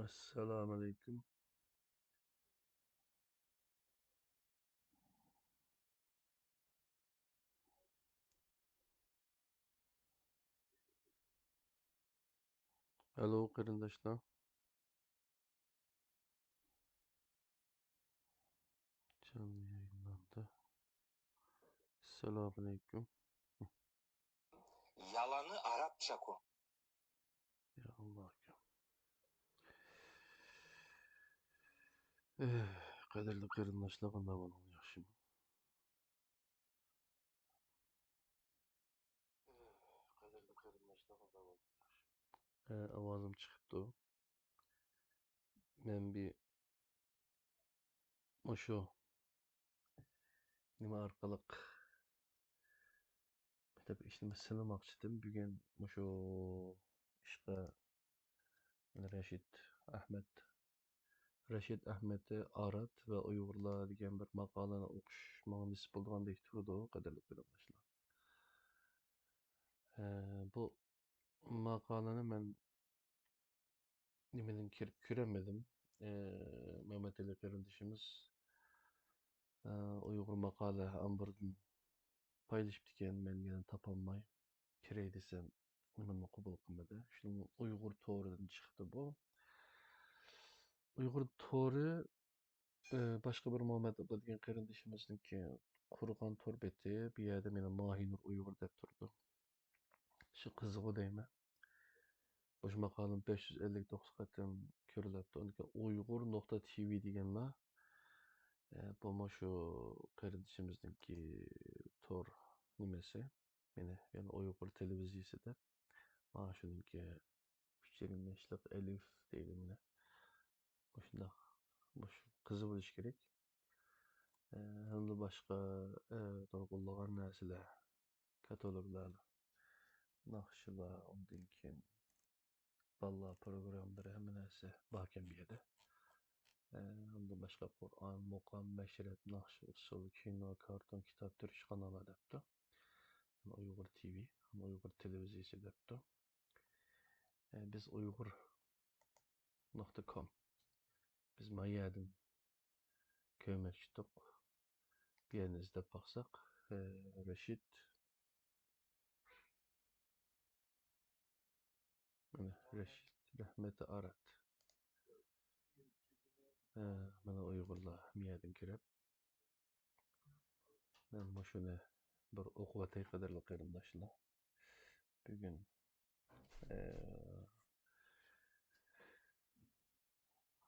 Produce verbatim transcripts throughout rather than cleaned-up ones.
ئەسسالامۇئەلەيكۇم. ئەلو، قېرىنداشلار. جانلى يايىنلاردا. ئەسسالامۇئەلەيكۇم. يالانى ئارابچە كو. يا ئاللا ئاكام. ئېھ، قەدىرلىك قېرىنداشلار، قانداق بولدۇڭ، ياخشىمۇ؟ ئېھ، قەدىرلىك قېرىنداشلار، قانداق بولدۇڭ، ياخشىمۇ؟ ئە، ئاۋازىم چىقىپتۇ. مەن بىر مۇشۇ نېمە ئارقىلىق دەپ ئىشنى سىنىماقچىدىم. بۈگۈن مۇشۇ ئىشقا رەشىت ئەھمەت، رەشىت ئەھمەتى ئارات ۋە ئۇيغۇرلار دېگەن بىر ماقالىنى ئوقۇش ماڭا نېسىپ بولىدىغاندەك تۇرىدۇ، قەدىرلىك قېرىنداشلار. ئە، بۇ ماقالىنى مەن نېمىدىن كىرىپ كۆرەلمىدىم. ئە، مەمەتئېلى قېرىندىشىمىز، ئە، ئۇيغۇر ماقالە ئامبىرىدىن پايلىشىپتىكەن، مەن يەنە تاپالماي كىرەي دېسەم، نېمىنى قوبۇل قىلمىدى. شۇنىڭ ئۇيغۇر تورىدىن چىقتى بۇ. ئۇيغۇر تورى، ئە، باشقا بىر مۇھەممەت ئابلا دېگەن قېرىندىشىمىزنىڭكى قۇرغان تور بېتى. بۇ يەردە مېنى ماھىنۇر ئۇيغۇر دەپ تۇرىدۇ. شۇ قىزىقىدۇ دەيمەن. مۇشۇ ماقالىم بەش يۈز ئەللىك توققۇز قېتىم كۆرۈلۈپتۇ. ئۇنىڭ كېيىن ئۇيغۇر نۇقتا تىۋى دېگەنلەر، ئە، بۇمۇ شۇ قېرىندىشىمىزنىڭكى تور نېمىسى. مېنى يەنە ئۇيغۇر تېلېۋىزىيىسى دەپ. مانا شۇنىڭكى ئۈچ يېرىم ياشلىق ئەلىف دەيدۇ مېنى. مۇشۇنداق، مۇشۇ قىزى بولۇشى كېرەك. ئە، ھەمدە باشقا، ئە، نۇرغۇنلىغان نەرسىلەر، كاتالوگلار، ناخشىلار، ئۇندىن كېيىن بالىلار پروگراممىلىرى، ھەممە نەرسە باركەن بۇ يەردە. ئە، ئۇندىن باشقا قۇرئان، مۇقام، مەشرەپ، ناخشا، ئۇسسۇل، كىنو، كارتون، كىتاب، تۈركچە قاناللار دەپتۇ. ھەم ئۇيغۇر تىۋى، ھەم ئۇيغۇر تېلېۋىزىيىسى دەپتۇ. ئە، بىز ئۇيغۇر نۇقتا كوم. بىز ما يەردىن كۆرمەكچىدۇق. بۇ يەرنى ئىزدەپ باقساق، ئە، رەشىت، مانا، رەشىت رەھمەتى ئارات. ئە، مانا ئۇيغۇرلار ما يەردىن كىرىپ. مەن مۇشۇنى بىر ئوقۇۋاتاي، قەدىرلىك قېرىنداشلار. بۈگۈن، ئە،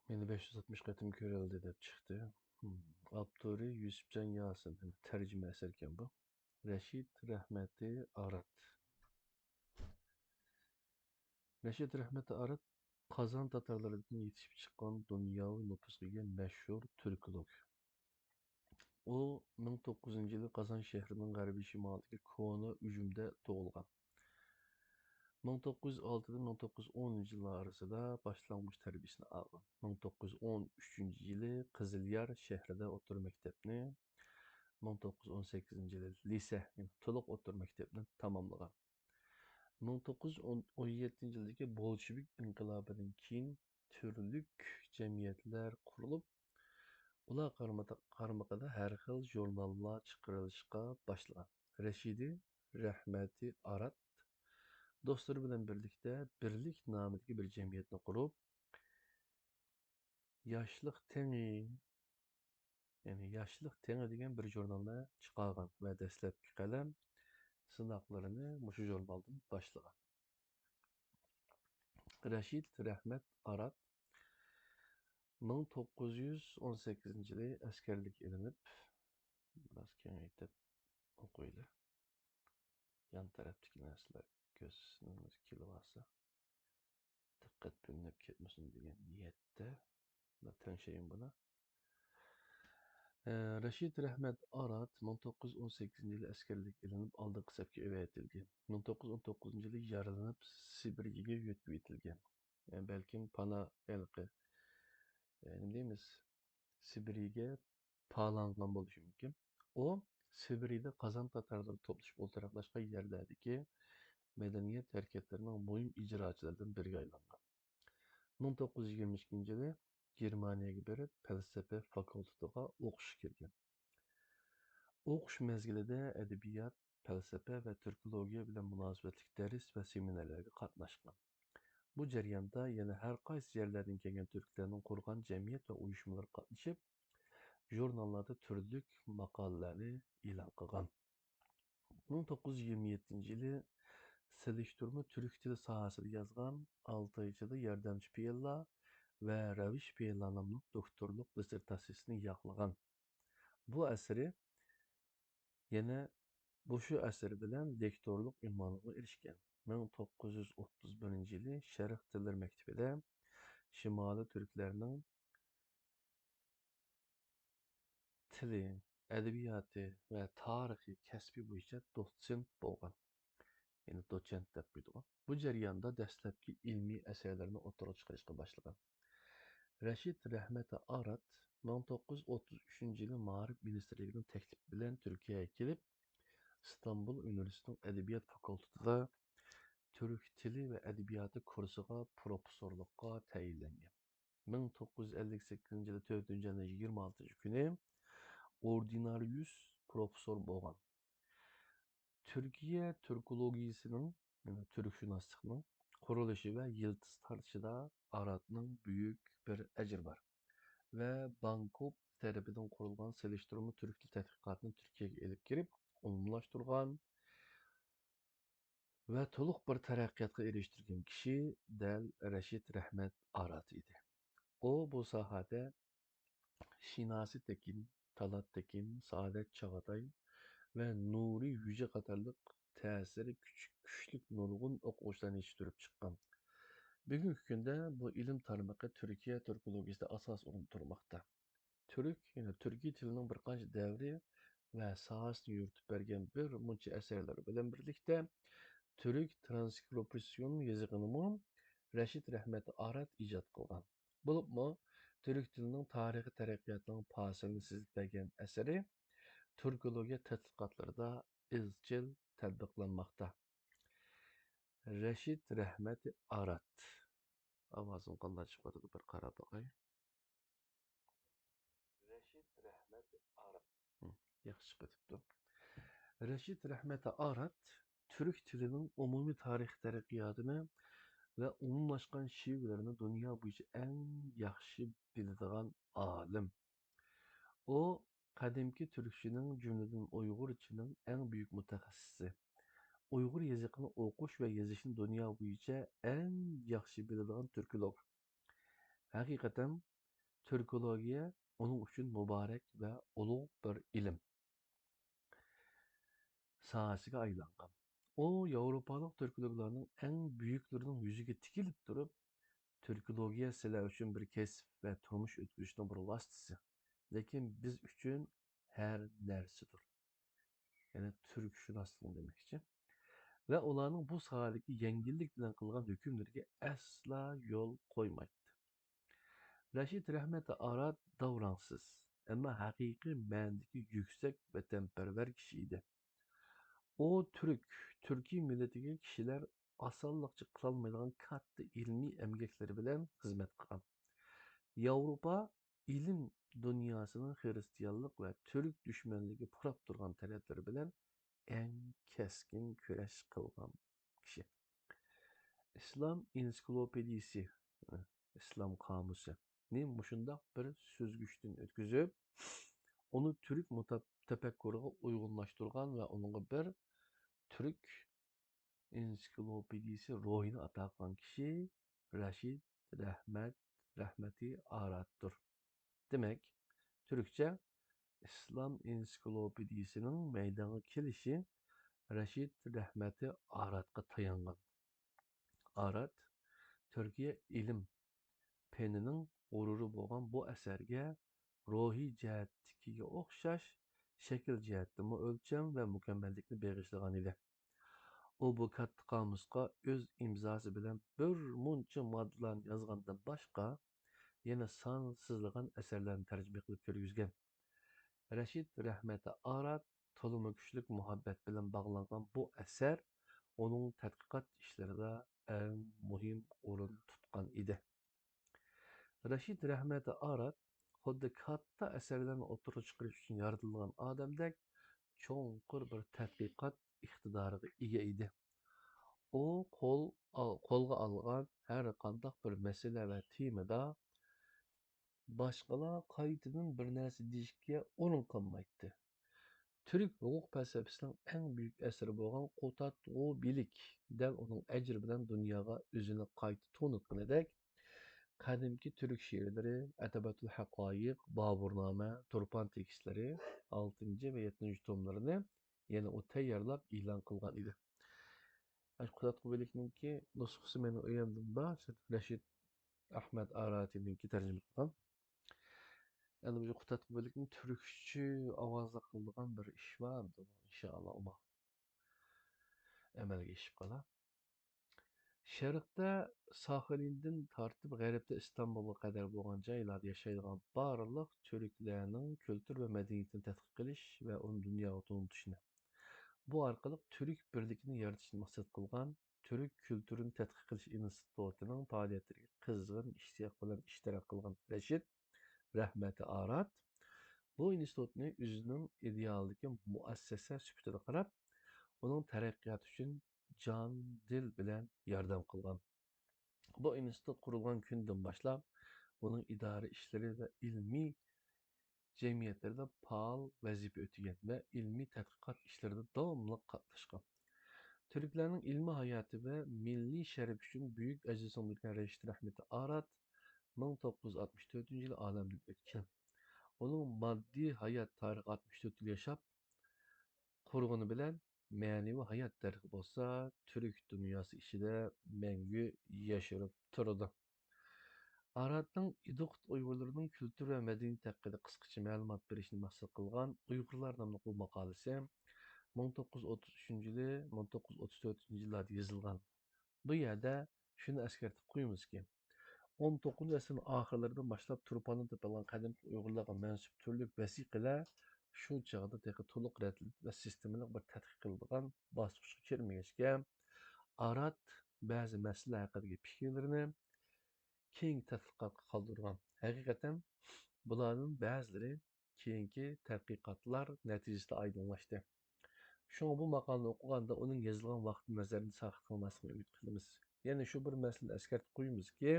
مېنى بەش يۈز ئاتمىش قېتىم كۆرۈلدى دەپ چىقتى. ھىم. ئاپتورى يۈسۈپجان ياسىن. تەرجىمە ئەسەركەن بۇ. رەشىت رەھمەتى ئارات. رەشىت رەھمەتى ئارات قازان تاتارلىرىدىن يېتىشىپ چىققان دۇنياۋى نوپۇسقا ئىگە مەشھۇر تۈركولوگ. ئۇ مىڭ توققۇز يۈزىنچى يىلى قازان شەھىرىنىڭ غەربىي شىمالىدىكى كونا ئۈجۈمدە تۇغۇلغان. مىڭ توققۇز يۈز ئالتىدىن مىڭ توققۇز يۈز ئونىنچى يىللار ئارىسىدا باشلانغۇچ تەربىيەسىنى ئالغان. مىڭ توققۇز يۈز ئون ئۈچىنچى يىلى قىزىليار شەھىرىدە ئوتتۇرا مەكتەپنى، مىڭ توققۇز يۈز ئون سەككىزىنچى يىلى لىسە، يەنى تولۇق ئوتتۇرا مەكتەپنى تاماملىغان. مىڭ توققۇز يۈز ئون يەتتىنچى يىلدىكى بولشېۋىك ئىنقىلابىدىن كېيىن تۈرلۈك جەمئىيەتلەر قۇرۇلۇپ، ئۇلار قارمىقىدا ھەر خىل ژۇرناللار چىقىرىلىشقا باشلىغان. رەشىدى رەھمەتى ئارات دوستلىرى بىلەن بىرلىكتە بىرلىك نامىدىكى بىر جەمئىيەتنى قۇرۇپ، ياشلىق تېڭى، يەنى ياشلىق تېڭى دېگەن بىر ژۇرنالنى چىقارغان ۋە دەسلەپكى قەلەم سىناقلىرىنى مۇشۇ ژۇرنالدىن باشلىغان. رەشىد رەھمەت ئارات مىڭ توققۇز يۈز ئون سەككىزىنچى يىلى ئەسكەرلىككە ئېلىنىپ، بىراز كېڭەيتىپ ئوقۇيلى. يان تەرەپتىكى نەرسىلەر كۆز كېلىۋالسا، دىققەت بۆلۈنۈپ كەتمىسۇن دېگەن نىيەتتە. مانا تەڭشەيمۇ بۇنى. ئە، رەشىد رەھمەت ئارات مىڭ توققۇز يۈز ئون سەككىزىنچى يىلى ئەسكەرلىككە ئېلىنىپ، ئالدىنقى سەپكە ئەۋەتىلگەن. مىڭ توققۇز يۈز ئون توققۇزىنچى يىلى يارىلىنىپ، سىبىرگە يۆتكىۋېتىلگەن. ئە، بەلكىم پانا ھېلىقى، ئە، نېمە دەيمىز؟ سىبىرگە پالانغان بولۇشى مۇمكىن. ئۇ سىبىرىدە قازان تاتارلىرى توپلىشىپ ئولتۇراقلاشقان يەرلەردىكى مەدەنىيەت ھەرىكەتلىرىنىڭ مۇھىم ئىجراچىلىرىدىن بىرىگە ئايلانغان. مىڭ توققۇز يۈز يىگىرمە ئىككىنچى يىلى گېرمانىيەگە بېرىپ، پەلسەپە فاكۇلتېتىغا ئوقۇشقا كىرگەن. ئوقۇش مەزگىلىدە ئەدەبىيات، پەلسەپە ۋە تۈركولوگىيە بىلەن مۇناسىۋەتلىك دەرس ۋە سېمىنارلارغا قاتناشقان. بۇ جەرياندا يەنە ھەر قايسى يەرلەردىن كەلگەن تۈركلەرنىڭ قۇرغان جەمئىيەت ۋە ئۇيۇشمىلىرىغا قاتنىشىپ، ژۇرناللاردا تۈرلۈك ماقالىلەرنى ئېلان قىلغان. مىڭ توققۇز يۈز يىگىرمە يەتتىنچى يىلى سېلىشتۇرما تۈرك تىلى ساھەسىدە يازغان، ئالتە ئاي ئىچىدە ياردەمچى پېئىللار ۋە رەۋىش پېئىللار ناملىق دوكتورلۇق دىسسېرتاتسىيىسىنى ياقلىغان. بۇ ئەسىرى يەنە مۇشۇ ئەسىرى بىلەن دوكتورلۇق ئۇنۋانىغا ئېرىشكەن. مىڭ توققۇز يۈز ئوتتۇز بىرىنچى يىلى شەرق تىللىرى مەكتىپىدە شىمالىي تۈركلەرنىڭ تىلى، ئەدەبىياتى ۋە تارىخى كەسپى بويىچە دوتسېنت بولغان. يەنى دوچېنت دەپ قويىدىغۇ. بۇ جەرياندا دەسلەپكى ئىلمىي ئەسەرلىرىنى ئوتتۇرىغا چىقىرىشقا باشلىغان. رەشىد رەھمەتى ئارات مىڭ توققۇز يۈز ئوتتۇز ئۈچىنچى يىلى مائارىپ مىنىستىرلىكىنىڭ تەكلىپى بىلەن تۈركىيەگە كېلىپ، ئىستانبۇل ئۇنىۋېرسىتېتىنىڭ ئەدەبىيات فاكۇلتېتىدا تۈرك تىلى ۋە ئەدەبىياتى كۇرسىغا پروفېسسورلۇققا تەيىنلەنگەن. مىڭ توققۇز يۈز ئەللىك سەككىزىنچى يىلى تۆتىنچى ئاينىڭ يىگىرمە ئالتىنچى كۈنى ئوردىنارىيۇس پروفېسسور بولغان. تۈركىيە تۈركولوگىيىسىنىڭ، يەنى تۈركشۇناسلىقنىڭ قۇرۇلۇشى ۋە يىلتىز تارتىشىدا ئاراتنىڭ بۈيۈك بىر ئەجرى بار ۋە بانكوپ تەرىپىدىن قۇرۇلغان سېلىشتۇرما تۈرك تىل تەتقىقاتىنى تۈركىيەگە ئېلىپ كىرىپ ئومۇملاشتۇرغان ۋە تولۇق بىر تەرەققىياتقا ئېرىشتۈرگەن كىشى دەل رەشىد رەھمەت ئارات ئىدى. ئۇ بۇ ساھەدە شىناسى تېكىن، تالات تېكىن، سائادەت چاغاتاي ۋە نۇرى ھۈجە قاتارلىق تەسىرى كۈچ-، كۈچلۈك نۇرغۇن ئوقۇغۇچىلارنى يېتىشتۈرۈپ چىققان. بۈگۈنكى كۈندە بۇ ئىلىم تارمىقى تۈركىيە تۈركولوگىيىسىدە ئاساسىي ئورۇندا تۇرماقتا. تۈرك، يەنى تۈركىي تىلنىڭ بىر قانچە دەۋرى ۋە ساھەسىنى يورۇتۇپ بەرگەن بىر مۇنچە ئەسەرلىرى بىلەن بىرلىكتە، تۈرك ترانسكرىپسىيون يېزىقىنىمۇ رەشىد رەھمەت ئارات ئىجاد قىلغان. بولۇپمۇ، تۈرك تىلىنىڭ تارىخىي تەرەققىياتىنىڭ پاسىلىنى سىزىپ بەرگەن ئەسىرى تۈركولوگىيە تەتقىقاتلىرىدا ئىزچىل تەتبىقلانماقتا. رەشىد رەھمەت ئارات. ئاۋازىم قانداق چىقىۋاتىدۇ، بىر قاراپ باقاي. رەشىد رەھمەت ئارات. ھىم، ياخشى چىقىۋېتىپتۇ. رەشىد رەھمەت ئارات تۈرك تىلىنىڭ ئومۇمىي تارىخىي تەرەققىياتىنى ۋە ئومۇملاشقان شېۋىلىرىنى دۇنيا بويىچە ئەڭ ياخشى بىلىدىغان ئالىم. ئۇ قەدىمكى تۈركچىنىڭ، جۈملىدىن ئۇيغۇرچىنىڭ ئەڭ بۈيۈك مۇتەخەسسىسى. ئۇيغۇر يېزىقىنى ئوقۇش ۋە يېزىشنى دۇنيا بويىچە ئەڭ ياخشى بىلىدىغان تۈركولوگ. ھەقىقەتەن، تۈركولوگىيە ئۇنىڭ ئۈچۈن مۇبارەك ۋە ئۇلۇغ بىر ئىلىم ساھەسىگە ئايلانغان. ئۇ ياۋروپالىق تۈركولوگلارنىڭ ئەڭ بۈيۈكلىرىنىڭ يۈزىگە تىكىلىپ تۇرۇپ، تۈركولوگىيە سىلەر ئۈچۈن بىر كەسىپ ۋە تۇرمۇش ئۆتكۈزۈشنىڭ بىر ۋاسىتىسى، لېكىن بىز ئۈچۈن ھەر نەرسىدۇر. يەنى تۈركشۇناسلىقنى دېمەكچى. ۋە ئۇلارنىڭ بۇ ساھەدىكى يەڭگىللىك بىلەن قىلغان ھۆكۈملىرىگە ئەسلا يول قويمايتتى. رەشىد رەھمەت ئارات داۋراڭسىز، ئەمما ھەقىقىي مەنىدىكى يۈكسەك ۋەتەنپەرۋەر كىشى ئىدى. ئۇ تۈرك، تۈركىي مىللىتىگە كىشىلەر ئاسانلىقچە قىلالمايدىغان كاتتا ئىلمىي ئەمگەكلىرى بىلەن خىزمەت قىلغان. ياۋروپا ئىلىم دۇنياسىنىڭ خىرىستىيانلىق ۋە تۈرك دۈشمەنلىكى پۇراپ تۇرغان تەرەپلىرى بىلەن ئەڭ كەسكىن كۈرەش قىلغان كىشى. ئىسلام ئېنسىكلوپېدىيىسى، ئىسلام قامۇسى، نى مۇشۇنداق بىر سۈزگۈچتىن ئۆتكۈزۈپ، ئۇنى تۈرك مۇتەپ-، تەپەككۇرىغا ئۇيغۇنلاشتۇرغان ۋە ئۇنىڭغا بىر تۈرك ئېنسىكلوپېدىيىسى روھىنى ئاتا قىلغان كىشى رەشىد رەھمەت، رەھمەتى ئاراتتۇر. دېمەك، تۈركچە ئىسلام ئېنسىكلوپېدىيىسىنىڭ مەيدانغا كېلىشى رەشىد رەھمەتى ئاراتقا تايانغان. ئارات تۈركىيە ئىلىم پېنىنىڭ غۇرۇرى بولغان بۇ ئەسەرگە روھىي جەھەتتىكىگە ئوخشاش شەكىل جەھەتتىمۇ ئۆلچەم ۋە مۇكەممەللىكنى بېغىشلىغان ئىدى. ئۇ بۇ كاتتا قامۇسقا ئۆز ئىمزاسى بىلەن بىر مۇنچە ماددىلارنى يازغاندىن باشقا، يەنە سانسىزلىغان ئەسەرلەرنى تەرجىمە قىلىپ كىرگۈزگەن. رەشىد رەھمەتى ئارات تولىمۇ كۈچلۈك مۇھەببەت بىلەن باغلانغان بۇ ئەسەر ئۇنىڭ تەتقىقات ئىشلىرىدا ئەڭ مۇھىم ئورۇن تۇتقان ئىدى. رەشىد رەھمەتى ئارات خۇددى كاتتا ئەسەرلەرنى ئوتتۇرىغا چىقىرىش ئۈچۈن يارىتىلغان ئادەمدەك چوڭقۇر بىر تەتقىقات ئىقتىدارىغا ئىگە ئىدى. ئۇ قول-، قولغا ئالغان ھەر قانداق بىر مەسىلە ۋە تېمىدا باشقىلار قايتىدىن بىر نەرسە دېيىشكە ئورۇن قالمايتتى. تۈرك ھوقۇق پەلسەپىسىنىڭ ئەڭ بۈيۈك ئەسىرى بولغان قۇتادغۇ بىلىك دەل ئۇنىڭ ئەجرى بىلەن دۇنياغا ئۆزىنى قايتا تونۇتقىنىدەك، قەدىمكى تۈرك شېئىرلىرى، ئەتەبەتۇل ھەقايىق، بابۇرنامە، تۇرپان تېكىستلىرى، ئالتىنچى ۋە يەتتىنچى توملىرىنى يەنە ئۇ تەييارلاپ ئېلان قىلغان ئىدى. ئاشۇ قۇتادغۇ بىلىكنىڭكى نۇسخىسى مېنىڭ ئۆيۈمدىمۇ بار، رەشىد ئەھمەد ئاراتىنىڭكى تەرجىمە قىلغان. ئەمدى بۇ قۇتادغۇ بىلىكنى تۈركچە ئاۋازلىق قىلىدىغان بىر ئىش بار، ئىنشائاللا، ئۇمۇ ئەمەلگە ئېشىپ قالار. شەرقتە ساخىلىندىن تارتىپ غەربتە ئىستانبۇلغا قەدەر بولغان جايلاردا ياشايدىغان بارلىق تۈركلەرنىڭ كۈلتۈر ۋە مەدەنىيىتىنى تەتقىق قىلىش ۋە ئۇنى دۇنياغا تونۇتۇشنى، بۇ ئارقىلىق تۈرك بىرلىكىنى يارىتىشنى مەقسەت قىلغان تۈرك كۈلتۈرىنى تەتقىق قىلىش ئىنستىتۇتىنىڭ پائالىيەتلىرىگە قىزغىن ئىشتىياق بىلەن ئىشتىراك قىلغان رەشىد رەھمەتى ئارات بۇ ئىنستىتۇتنى ئۆزىنىڭ ئىدېئالىدىكى مۇئەسسەسە سۈپىتىدە قاراپ، ئۇنىڭ تەرەققىياتى ئۈچۈن جان، دىل بىلەن ياردەم قىلغان. بۇ ئىنستىتۇت قۇرۇلغان كۈندىن باشلاپ، ئۇنىڭ ئىدارە ئىشلىرى ۋە ئىلمىي جەمئىيەتلىرىدە پائال ۋەزىپە ئۆتىگەن ۋە ئىلمىي تەتقىقات ئىشلىرىدا داۋاملىق قاتناشقان. تۈركلەرنىڭ ئىلمىي ھاياتى ۋە مىللىي شەرىپى ئۈچۈن بۈيۈك ئەجىر سىڭدۈرگەن رەشىد رەھمىتى ئارات مىڭ توققۇز يۈز ئاتمىش تۆتىنچى يىلى ئالەمدىن ئۆتكەن. ئۇنىڭ ماددىي ھايات تارىخى ئاتمىش تۆت يىل ياشاپ قۇرغىنى بىلەن، مەنىۋى ھايات تارىخى بولسا تۈرك دۇنياسى ئىچىدە مەڭگۈ ياشىرىپ تۇرىدۇ. ئاراتنىڭ ئىدىقۇت ئۇيغۇرلىرىنىڭ كۈلتۈر ۋە مەدەنىيىتى ھەققىدە قىسقىچە مەلۇمات بېرىشنى مەقسەت قىلغان ئۇيغۇرلار ناملىق بۇ ماقالىسى مىڭ توققۇز يۈز ئوتتۇز ئۈچىنچى يىلى، مىڭ توققۇز يۈز ئوتتۇز تۆتىنچى يىللاردا يېزىلغان. بۇ يەردە شۇنى ئەسكەرتىپ قويىمىزكى، ئون توققۇزىنچى ئەسىرنىڭ ئاخىرلىرىدىن باشلاپ تۇرپاندىن تېپىلغان قەدىمكى ئۇيغۇرلارغا مەنسۇپ تۈرلۈك ۋەسىقىلەر شۇ چاغدا تېخى تولۇق رەتلىنىپ ۋە سىستېمىلىق بىر تەتقىق قىلىدىغان باسقۇچقا كىرمىگەچكە، ئارات بەزى مەسىلىلەر ھەققىدىكى پىكىرلىرىنى كېيىنكى تەتقىقاتقا قالدۇرغان. ھەقىقەتەن، بۇلاردىن بەزىلىرى كېيىنكى تەتقىقاتلار نەتىجىسىدە ئايدىڭلاشتى. شۇڭا بۇ ماقالىنى ئوقۇغاندا ئۇنىڭ يېزىلغان ۋاقتىنى نەزەردىن ساقىت قىلماسلىقنى ئۈمىد قىلىمىز. يەنە شۇ بىر مەسىلىنى ئەسكەرتىپ قويىمىزكى،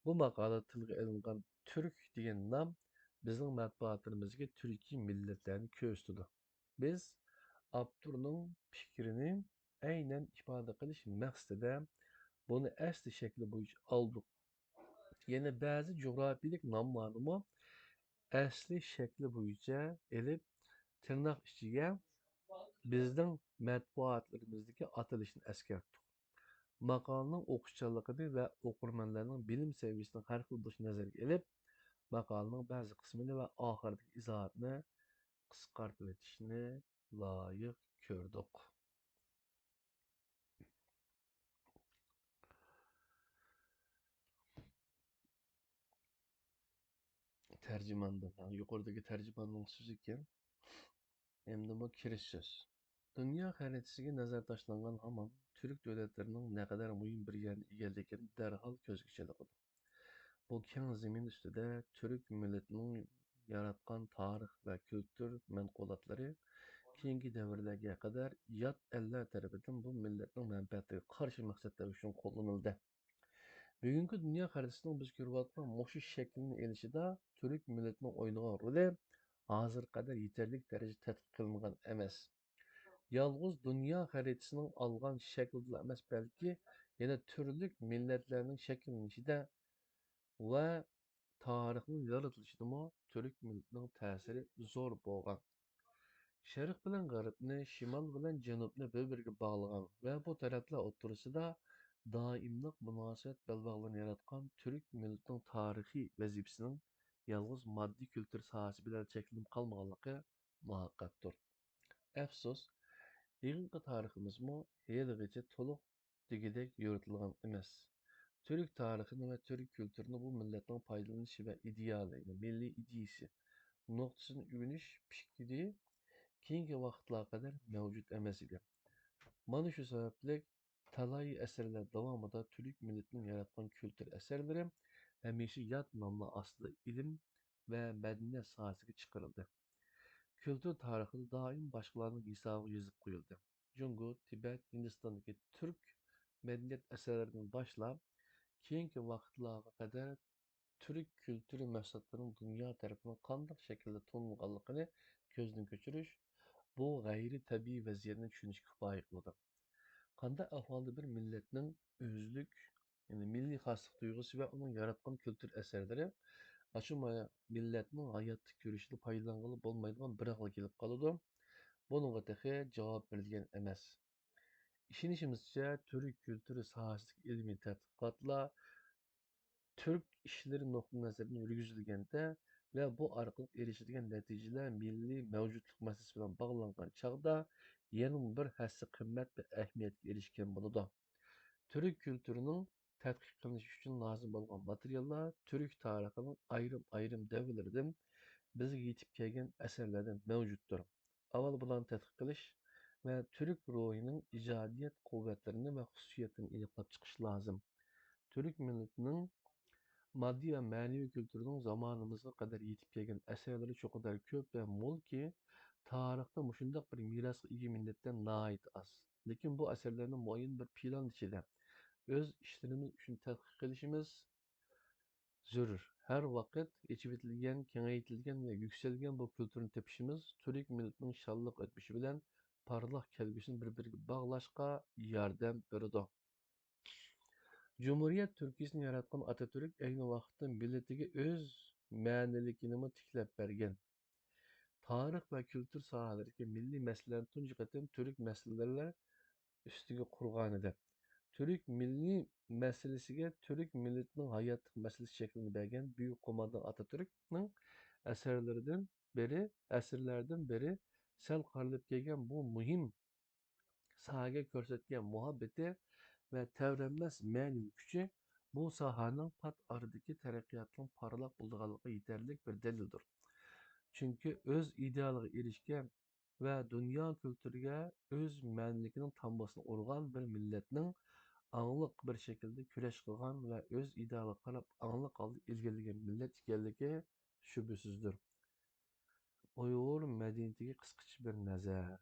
بۇ ماقالىدە تىلغا ئېلىنغان تۈرك دېگەن نام بىزنىڭ مەتبۇئاتلىرىمىزدىكى تۈركىي مىللەتلەرنى كۆرسىتىدۇ. بىز ئاپتورنىڭ پىكرىنى ئەينەن ئىپادە قىلىش مەقسىتىدە بۇنى ئەسلى شەكلى بويىچە ئالدۇق. يەنە بەزى جۇغراپىيەلىك ناملارنىمۇ ئەسلى شەكلى بويىچە ئېلىپ، تىرناق ئىچىگە بىزنىڭ مەتبۇئاتلىرىمىزدىكى ئاتىلىشىنى ئەسكەرتتۇق. ماقالىنىڭ ئوقۇشچانلىقىنى ۋە ئوقۇرمەنلەرنىڭ بىلىم سەۋىيەسىنىڭ ھەر خىل بولۇشىنى نەزەرگە ئېلىپ، ماقالىنىڭ بەزى قىسمىنى ۋە ئاخىرىدىكى ئىزاھاتنى قىسقارتىۋېتىشنى لايىق كۆردۇق. تەرجىماندىن، ھە، يۇقىرىدىكى تەرجىماننىڭ سۆزى ئىكەن. ئەمدى بۇ كىرىش سۆز. دۇنيا خەرىتىسىگە نەزەر تاشلانغان ھامان، تۈرك دۆلەتلىرىنىڭ نەقەدەر مۇھىم بىر يەرنى ئىگىلىگىنى دەرھال كۆزگە چېلىقىدۇ. بۇ كەڭ زېمىن ئۈستىدە تۈرك مىللىتىنىڭ ياراتقان تارىخ ۋە كۈلتۈر مەنقۇلاتلىرى كېيىنكى دەۋرلەرگە قەدەر يات ئەللەر تەرىپىدىن بۇ مىللەتنىڭ مەنپەئەتلىرىگە قارشى مەقسەتلەر ئۈچۈن قوللىنىلدى. بۈگۈنكى دۇنيا خەرىتىسىنىڭ بىز كۆرۈۋاتقان مۇشۇ شەكلىنى ئېلىشىدا تۈرك مىللىتىنىڭ ئوينىغان رولى ھازىرغا قەدەر يېتەرلىك دەرىجىدە تەتقىق قىلىنغان ئەمەس. يالغۇز دۇنيا خەرىتىسىنىڭ ئالغان شەكلىدىلا ئەمەس، بەلكى يەنە تۈرلۈك مىللەتلەرنىڭ شەكىللىنىشىدە ۋە تارىخنىڭ يارىتىلىشىدىمۇ تۈرك مىللىتىنىڭ تەسىرى زور بولغان. شەرق بىلەن غەربنى، شىمال بىلەن جەنۇبنى بىر-بىرىگە باغلىغان ۋە بۇ تەرەپلەر ئوتتۇرىسىدا دائىملىق مۇناسىۋەت بەلباغلىرىنى ياراتقان تۈرك مىللىتىنىڭ تارىخىي ۋەزىپىسىنىڭ يالغۇز ماددىي كۈلتۈر ساھەسى بىلەن چەكلىنىپ قالمىغانلىقى مۇھەققەقتۇر. ئەپسۇس، يېقىنقى تارىخىمىزمۇ ھېلىغىچە تولۇق دېگۈدەك يورۇتۇلغان ئەمەس. تۈرك تارىخىنى ۋە تۈرك كۈلتۈرىنى بۇ مىللەتنىڭ پايدىلىنىشى ۋە ئىدېئالى، يەنى مىللىي ئىدىيىسى نۇقتىسىدىن ئۆگىنىش پىكرى كېيىنكى ۋاقىتلارغا قەدەر مەۋجۇت ئەمەس ئىدى. مانا شۇ سەۋەبلىك تالاي ئەسىرلەر داۋامىدا تۈرك مىللىتىنىڭ ياراتقان كۈلتۈر ئەسەرلىرى ھەمىشە يات ناملار ئاستىدا ئىلىم ۋە مەدەنىيەت ساھەسىگە چىقىرىلدى. كۈلتۈر تارىخىدا دائىم باشقىلارنىڭ ھېسابىغا يېزىپ قويۇلدى. جۇڭگو، تىبەت، ھىندىستاندىكى تۈرك مەدەنىيەت ئەسەرلىرىدىن باشلاپ، كېيىنكى ۋاقىتلارغا قەدەر تۈرك كۈلتۈرى مەھسۇلاتلىرىنىڭ دۇنيا تەرىپىدىن قانداق شەكىلدە تونۇلغانلىقىنى كۆزدىن كەچۈرۈش، بۇ غەيرىي تەبىئىي ۋەزىيەتنى چۈشىنىشكە كۇپايە قىلىدۇ. قانداق ئەھۋالدا بىر مىللەتنىڭ ئۆزلۈك، يەنى مىللىي خاسلىق تۇيغۇسى ۋە ئۇنىڭ ياراتقان كۈلتۈر ئەسەرلىرى ئاشۇ ما-، مىللەتنىڭ ھاياتلىق يۈرۈشىدە پايدىلانغىلى بولمايدىغان بىر ھالغا كېلىپ قالىدۇ، بۇنىڭغا تېخى جاۋاب بېرىلگەن ئەمەس. ئىشىنىشىمىزچە، تۈرك كۈلتۈرى ساھەسىدىكى ئىلمىي تەتقىقاتلار تۈرك ئىشلىرى نۇقتىئىنەزىرىدىن يۈرگۈزۈلگەندە ۋە بۇ ئارقىلىق ئېرىشىلگەن نەتىجىلەر مىللىي مەۋجۇتلۇق مەسىلىسى بىلەن باغلانغان چاغدا يەنىمۇ بىر ھەسسە قىممەت ۋە ئەھمىيەتكە ئېرىشكەن بولىدۇ. تۈرك كۈلتۈرىنىڭ تەتقىق قىلىنىشى ئۈچۈن لازىم بولغان ماتېرىياللار تۈرك تارىخىنىڭ ئايرىم-ئايرىم دەۋرلىرىدىن بىزگە يېتىپ كەلگەن ئەسەرلەردىن مەۋجۇتتۇر. ئاۋۋال بۇلارنى تەتقىق قىلىش ۋە تۈرك روھىنىڭ ئىجادىيەت قۇۋۋەتلىرىنى ۋە خۇسۇسىيەتلىرىنى ئېنىقلاپ چىقىش لازىم. تۈرك مىللىتىنىڭ ماددىي ۋە مەنىۋى كۈلتۈرىنىڭ زامانىمىزغا قەدەر يېتىپ كەلگەن ئەسەرلىرى شۇ قەدەر كۆپ ۋە مولكى، تارىختا مۇشۇنداق بىر مىراسقا ئىگە مىللەتلەر ناھايىتى ئاز. لېكىن بۇ ئەسەرلەرنى مۇئەييەن بىر پىلان ئىچىدە ئۆز ئىشلىرىمىز ئۈچۈن تەتقىق قىلىشىمىز زۆرۈر. ھەر ۋاقىت ئېچىۋېتىلگەن، كېڭەيتىلگەن ۋە يۈكسەلگەن بۇ كۈلتۈرنى تېپىشىمىز تۈرك مىللىتىنىڭ شانلىق ئۆتمۈشى بىلەن پارلاق كەلگۈسىنى بىر-بىرىگە باغلاشقا ياردەم بېرىدۇ. جۇمھۇرىيەت تۈركىيىسىنى ياراتقان ئاتاتۈرك ئەينى ۋاقىتتا مىللىتىگە ئۆز مەنىلىكىنىمۇ تىكلەپ بەرگەن. تارىخ ۋە كۈلتۈر ساھەلىرىدىكى مىللىي مەسىلىلەرنى تۇنجى قېتىم تۈرك مەسىلىلەر ئۈستىگە قۇرغانىدى. تۈرك مىللىي مەسىلىسىگە تۈرك مىللىتىنىڭ ھاياتلىق مەسىلىسى شەكلىنى بەرگەن بۈيۈك قوماندان ئاتاتۈركنىڭ ئەسەرلىرىدىن بىرى، ئەسىرلەردىن بېرى سەل قارىلىپ كەلگەن بۇ مۇھىم ساھەگە كۆرسەتكەن مۇھەببىتى ۋە تەۋرەنمەس مەنىۋى كۈچى بۇ ساھەنىڭ پات ئارىدىكى تەرەققىياتنىڭ پارلاق بولىدىغانلىقىغا يېتەرلىك بىر دەلىلدۇر. چۈنكى ئۆز ئىدىيالىغا ئېرىشكەن ۋە دۇنيا كۈلتۈرىگە ئۆز مەنىلىكىنىڭ تامغىسىنى ئۇرغان بىر مىللەتنىڭ ئاڭلىق بىر شەكىلدە كۈرەش قىلغان ۋە ئۆز ئىدىيالىغا قاراپ ئاڭلىق ھالدا ئىلگىرىلىگەن مىللەت ئىكەنلىكى شۈبھىسىزدۇر. ئۇيغۇر مەدەنىيىتىگە قىسقىچە بىر نەزەر.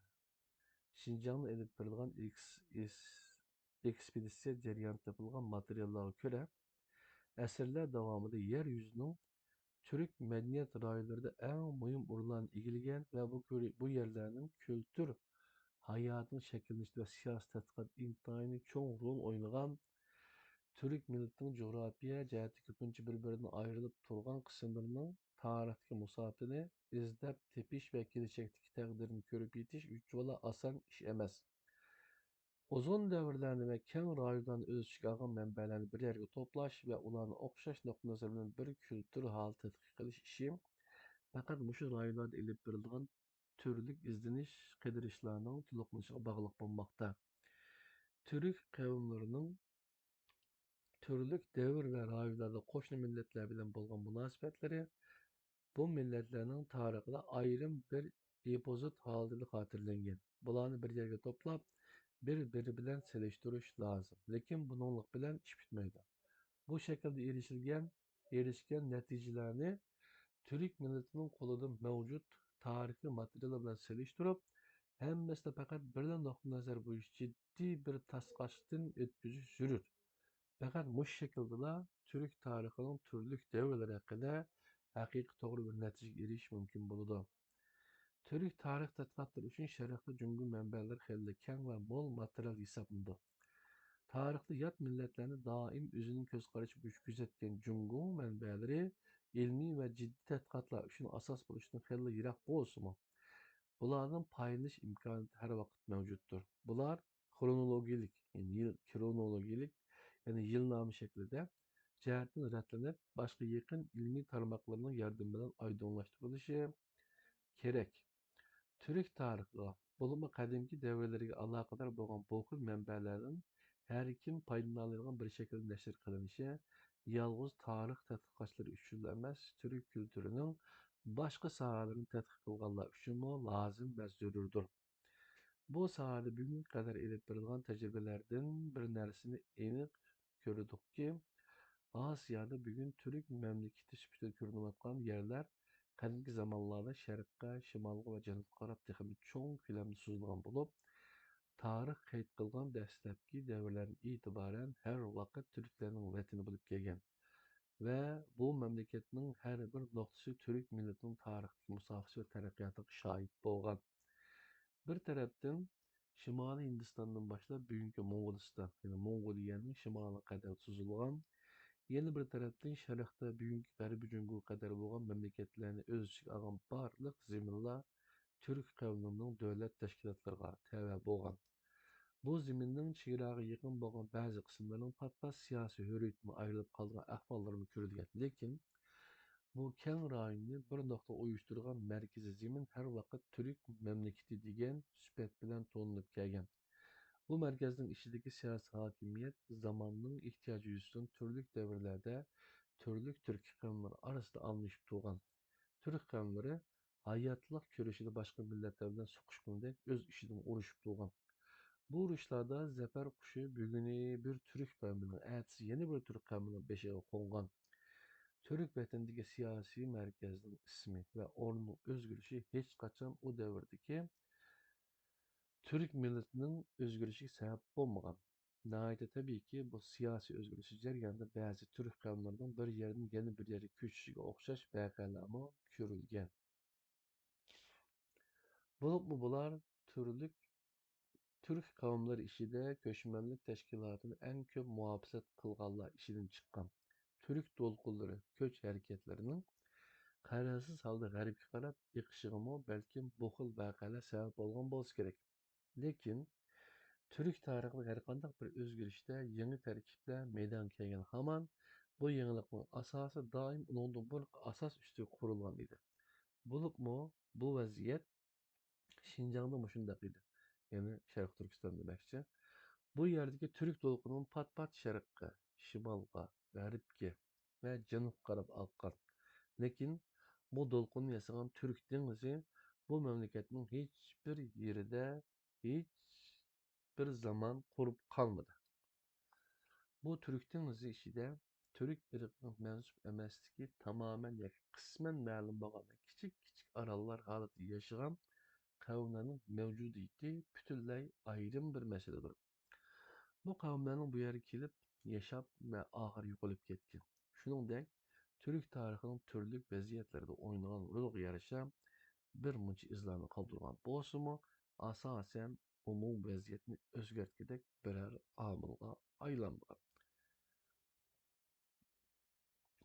شىنجاڭدا ئېلىپ بېرىلغان ئېكس-، ئېس-، ئېكسپېدىتسىيە جەريانىدا تېپىلغان ماتېرىياللارغا كۆرە، ئەسىرلەر داۋامىدا يەر يۈزىنىڭ تۈرك مەدەنىيەت رايونلىرىدا ئەڭ مۇھىم ئورۇنلارنى ئىگىلىگەن ۋە بۇ كۆرى-، بۇ يەرلەرنىڭ كۈلتۈر ھاياتىنىڭ شەكىللىنىشىدە ۋە سىياسىي تەتقىقات ئىنتايىن چوڭ رول ئوينىغان، تۈرك مىللىتىنىڭ جۇغراپىيە جەھەتتە كۆپىنچە بىر-بىرىدىن ئايرىلىپ تۇرغان قىسىملىرىنىڭ تارىختىكى مۇساپىنى ئىزدەپ تېپىش ۋە كېلىچەكتىكى تەقدىرىنى كۆرۈپ يېتىش ئۇنچىۋالا ئاسان ئىش ئەمەس. ئۇزۇن دەۋرلەرنى ۋە كەڭ رايونلارنى ئۆز ئىچىگە ئالغان مەنبەلەرنى بىر يەرگە توپلاش ۋە ئۇلارنى ئوخشاش نۇقتىئىنەزەر بىلەن بىر كۈلتۈر ھالىتى تەتقىق قىلىش ئىشى پەقەت مۇشۇ رايونلاردا ئېلىپ بېرىلىدىغان تۈرلۈك ئىزدىنىش، قىدىرىشلارنىڭ تولۇقلىنىشىغا باغلىق بولماقتا. تۈرك قەۋملىرىنىڭ تۈرلۈك دەۋر ۋە رايونلاردا قوشنا مىللەتلەر بىلەن بولغان مۇناسىۋەتلىرى بۇ مىللەتلەرنىڭ تارىخىدا ئايرىم بىر ئېپىزود ھالىتىدە خاتىرىلەنگەن. بۇلارنى بىر يەرگە توپلاپ، بىر-بىرى بىلەن سېلىشتۇرۇش لازىم. لېكىن بۇنىڭلىق بىلەن ئىش پۈتمەيدۇ. بۇ شەكىلدە ئېرىشىلگەن، ئېرىشكەن نەتىجىلەرنى تۈرك مىللىتىنىڭ قولىدا مەۋجۇت تارىخىي ماتېرىياللار بىلەن سېلىشتۇرۇپ، ھەممىسىدە پەقەت بىرلا نۇقتىئىنەزەر بويىچە جىددىي بىر تاسقاشتىن ئۆتكۈزۈش زۆرۈر. پەقەت مۇشۇ شەكىلدىلا تۈرك تارىخىنىڭ تۈرلۈك دەۋرلىرى ھەققىدە ھەقىقىي توغرا بىر نەتىجىگە ئېرىشىش مۇمكىن بولىدۇ. تۈرك تارىخ تەتقىقاتلىرى ئۈچۈن شەرقتە جۇڭگو مەنبەلىرى خېلى كەڭ ۋە مول ماتېرىيال ھېسابلىنىدۇ. تارىختا يات مىللەتلەرنى دائىم ئۆزىنىڭ كۆز قارىشى بويىچە كۆزەتكەن جۇڭگو مەنبەلىرى ئىلمىي ۋە جىددىي تەتقىقاتلار ئۈچۈن ئاساس بولۇشتىن خېلىلا يىراق بولسىمۇ، بۇلاردىن پايدىلىنىش ئىمكانىيىتى ھەر ۋاقىت مەۋجۇتتۇر. بۇلار خرونولوگىيىلىك، يەنى يىل، خرونولوگىيىلىك، يەنى يىلنامە شەكلىدە جەھەتتىن رەتلىنىپ، باشقا يېقىن ئىلمىي تارماقلارنىڭ ياردىمى بىلەن ئايدىڭلاشتۇرۇلۇشى كېرەك. تۈرك تارىخىغا، بولۇپمۇ قەدىمكى دەۋرلىرىگە ئالاقىدار بولغان بۇ خىل مەنبەلەردىن ھەر كىم پايدىلىنالايدىغان بىر شەكىلدە نەشر قىلىنىشى يالغۇز تارىخ تەتقىقاتچىلىرى ئۈچۈنلا ئەمەس، تۈرك كۈلتۈرىنىڭ باشقا ساھەلىرىنى تەتقىق قىلغانلار ئۈچۈنمۇ لازىم ۋە زۆرۈردۇر. بۇ ساھەدە بۈگۈنگە قەدەر ئېلىپ بېرىلغان تەجرىبىلەردىن بىر نەرسىنى ئېنىق كۆردۇقكى، ئاسىيادا بۈگۈن تۈرك مەملىكىتى سۈپىتىدە كۆرۈنۈۋاتقان يەرلەر قەدىمكى زامانلاردا شەرققە، شىمالغا ۋە جەنۇبقا قاراپ تېخىمۇ چوڭ كۆلەمدە سوزۇلغان بولۇپ، تارىخ قەيت قىلغان دەسلەپكى دەۋرلەردىن ئېتىبارەن ھەر ۋاقىت تۈركلەرنىڭ ۋەتىنى بولۇپ كەلگەن ۋە بۇ مەملىكەتنىڭ ھەر بىر نۇقتىسى تۈرك مىللىتىنىڭ تارىختىكى مۇساپىسى ۋە تەرەققىياتىغا شاھىت بولغان. بىر تەرەپتىن، شىمالىي ھىندىستاندىن باشلاپ بۈگۈنكى موڭغۇلىستان، يەنى موڭغۇلىيەنىڭ شىمالىغا قەدەر سوزۇلغان، يەنە بىر تەرەپتىن، شەرقتە بۈگۈنكى غەربىي جۇڭگوغا قەدەر بولغان مەملىكەتلەرنى ئۆز ئىچىگە ئالغان بارلىق زېمىنلار تۈرك قەۋمىنىڭ دۆلەت تەشكىلاتلىرىغا تەۋە بولغان. بۇ زېمىننىڭ چېگراغا يېقىن بولغان بەزى قىسىملىرىنىڭ پات-پات سىياسىي ھۆرىيىتىدىن ئايرىلىپ قالغان ئەھۋاللىرىمۇ كۆرۈلگەن. لېكىن، بۇ كەڭ رايوننى بىر نۇقتىغا ئۇيۇشتۇرغان مەركىزىي زېمىن ھەر ۋاقىت تۈرك مەملىكىتى دېگەن سۈپەت بىلەن تونۇلۇپ كەلگەن. بۇ مەركەزنىڭ ئىچىدىكى سىياسىي ھاكىمىيەت زاماننىڭ ئېھتىياجى يۈزىسىدىن تۈرلۈك دەۋرلەردە تۈرلۈك تۈركىي قەۋملەر ئارىسىدا ئالمىشىپ تۇرغان. تۈرك قەۋملىرى ھاياتلىق كۈرىشىدە باشقا مىللەتلەر بىلەن سوقۇشقىنىدەك ئۆز ئىچىدىمۇ ئۇرۇشۇپ تۇرغان. بۇ ئۇرۇشلاردا زەپەر قۇشى بۈگۈنى بىر تۈرك قەۋمىنىڭ، ئەتىسى يەنە بىر تۈرك قەۋمىنىڭ بېشىغا قونغان. تۈرك ۋەتىنىدىكى سىياسىي مەركەزنىڭ ئىسمى ۋە ئورنىنىڭ ئۆزگىرىشى ھېچقاچان ئۇ دەۋردىكى تۈرك مىللىتىنىڭ ئۆزگىرىشىگە سەۋەب بولمىغان. ناھايىتى تەبىئىيكى، بۇ سىياسىي ئۆزگىرىش جەريانىدا بەزى تۈرك قەۋملىرىنىڭ بىر يەردىن يەنە بىر يەرگە كۆچۈشىگە ئوخشاش ۋەقەلەرمۇ كۆرۈلگەن. بولۇپمۇ بۇلار تۈرلۈك تۈرك قەۋملىرى ئىچىدە كۆچمەنلىك تەشكىلاتىنى ئەڭ كۆپ مۇھاپىزەت قىلغانلار ئىچىدىن چىققان. تۈرك دولقۇنلىرى كۆچ ھەرىكەتلىرىنىڭ قەرەلسىز ھالدا غەربكە قاراپ ئېقىشىغىمۇ بەلكىم بۇ خىل ۋەقەلەر سەۋەب بولغان بولسا كېرەك. لېكىن، تۈرك تارىخىدا ھەرقانداق بىر ئۆزگىرىشتە يېڭى تەركىبلەر مەيدانغا كەلگەن ھامان، بۇ يېڭىلىقنىڭ ئاساسى دائىم ئۇنىڭدىن بۇرۇنقى ئاساس ئۈستىگە قۇرۇلغان ئىدى. بولۇپمۇ، بۇ ۋەزىيەت شىنجاڭدا مۇشۇنداق ئىدى، يەنى شەرقىي تۈركىستان دېمەكچى. بۇ يەردىكى تۈرك دولقۇنىمۇ پات-پات شەرققە، شىمالغا، غەربكە ۋە جەنۇبقا قاراپ ئاققان. لېكىن بۇ دولقۇننى ياسىغان تۈرك دېڭىزى بۇ مەملىكەتنىڭ ھېچبىر يېرىدە ھېچ بىر زامان قۇرۇپ قالمىدى. بۇ تۈرك دېڭىزى ئىچىدە تۈرك ئىرقىغا مەنسۇپ ئەمەسلىكى تامامەن ياكى قىسمەن مەلۇم بولغان كىچىك-كىچىك ئاراللار ھالىتىدە ياشىغان قەۋملەرنىڭ مەۋجۇدىيىتى پۈتۈنلەي ئايرىم بىر مەسىلىدۇر. بۇ قەۋملەرنىڭ بۇ يەرگە كېلىپ ياشاپ ۋە ئاخىرى يوقىلىپ كەتكەن. شۇنىڭدەك، تۈرك تارىخىنىڭ تۈرلۈك ۋەزىيەتلەردە ئوينىغان رولىغا يارىشا بىر مۇنچە ئىزلارنى قالدۇرغان بولسىمۇ، ئاساسەن ئومۇمىي ۋەزىيەتنى ئۆزگەرتكۈدەك بىرەر ئامىلغا ئايلانمىغان.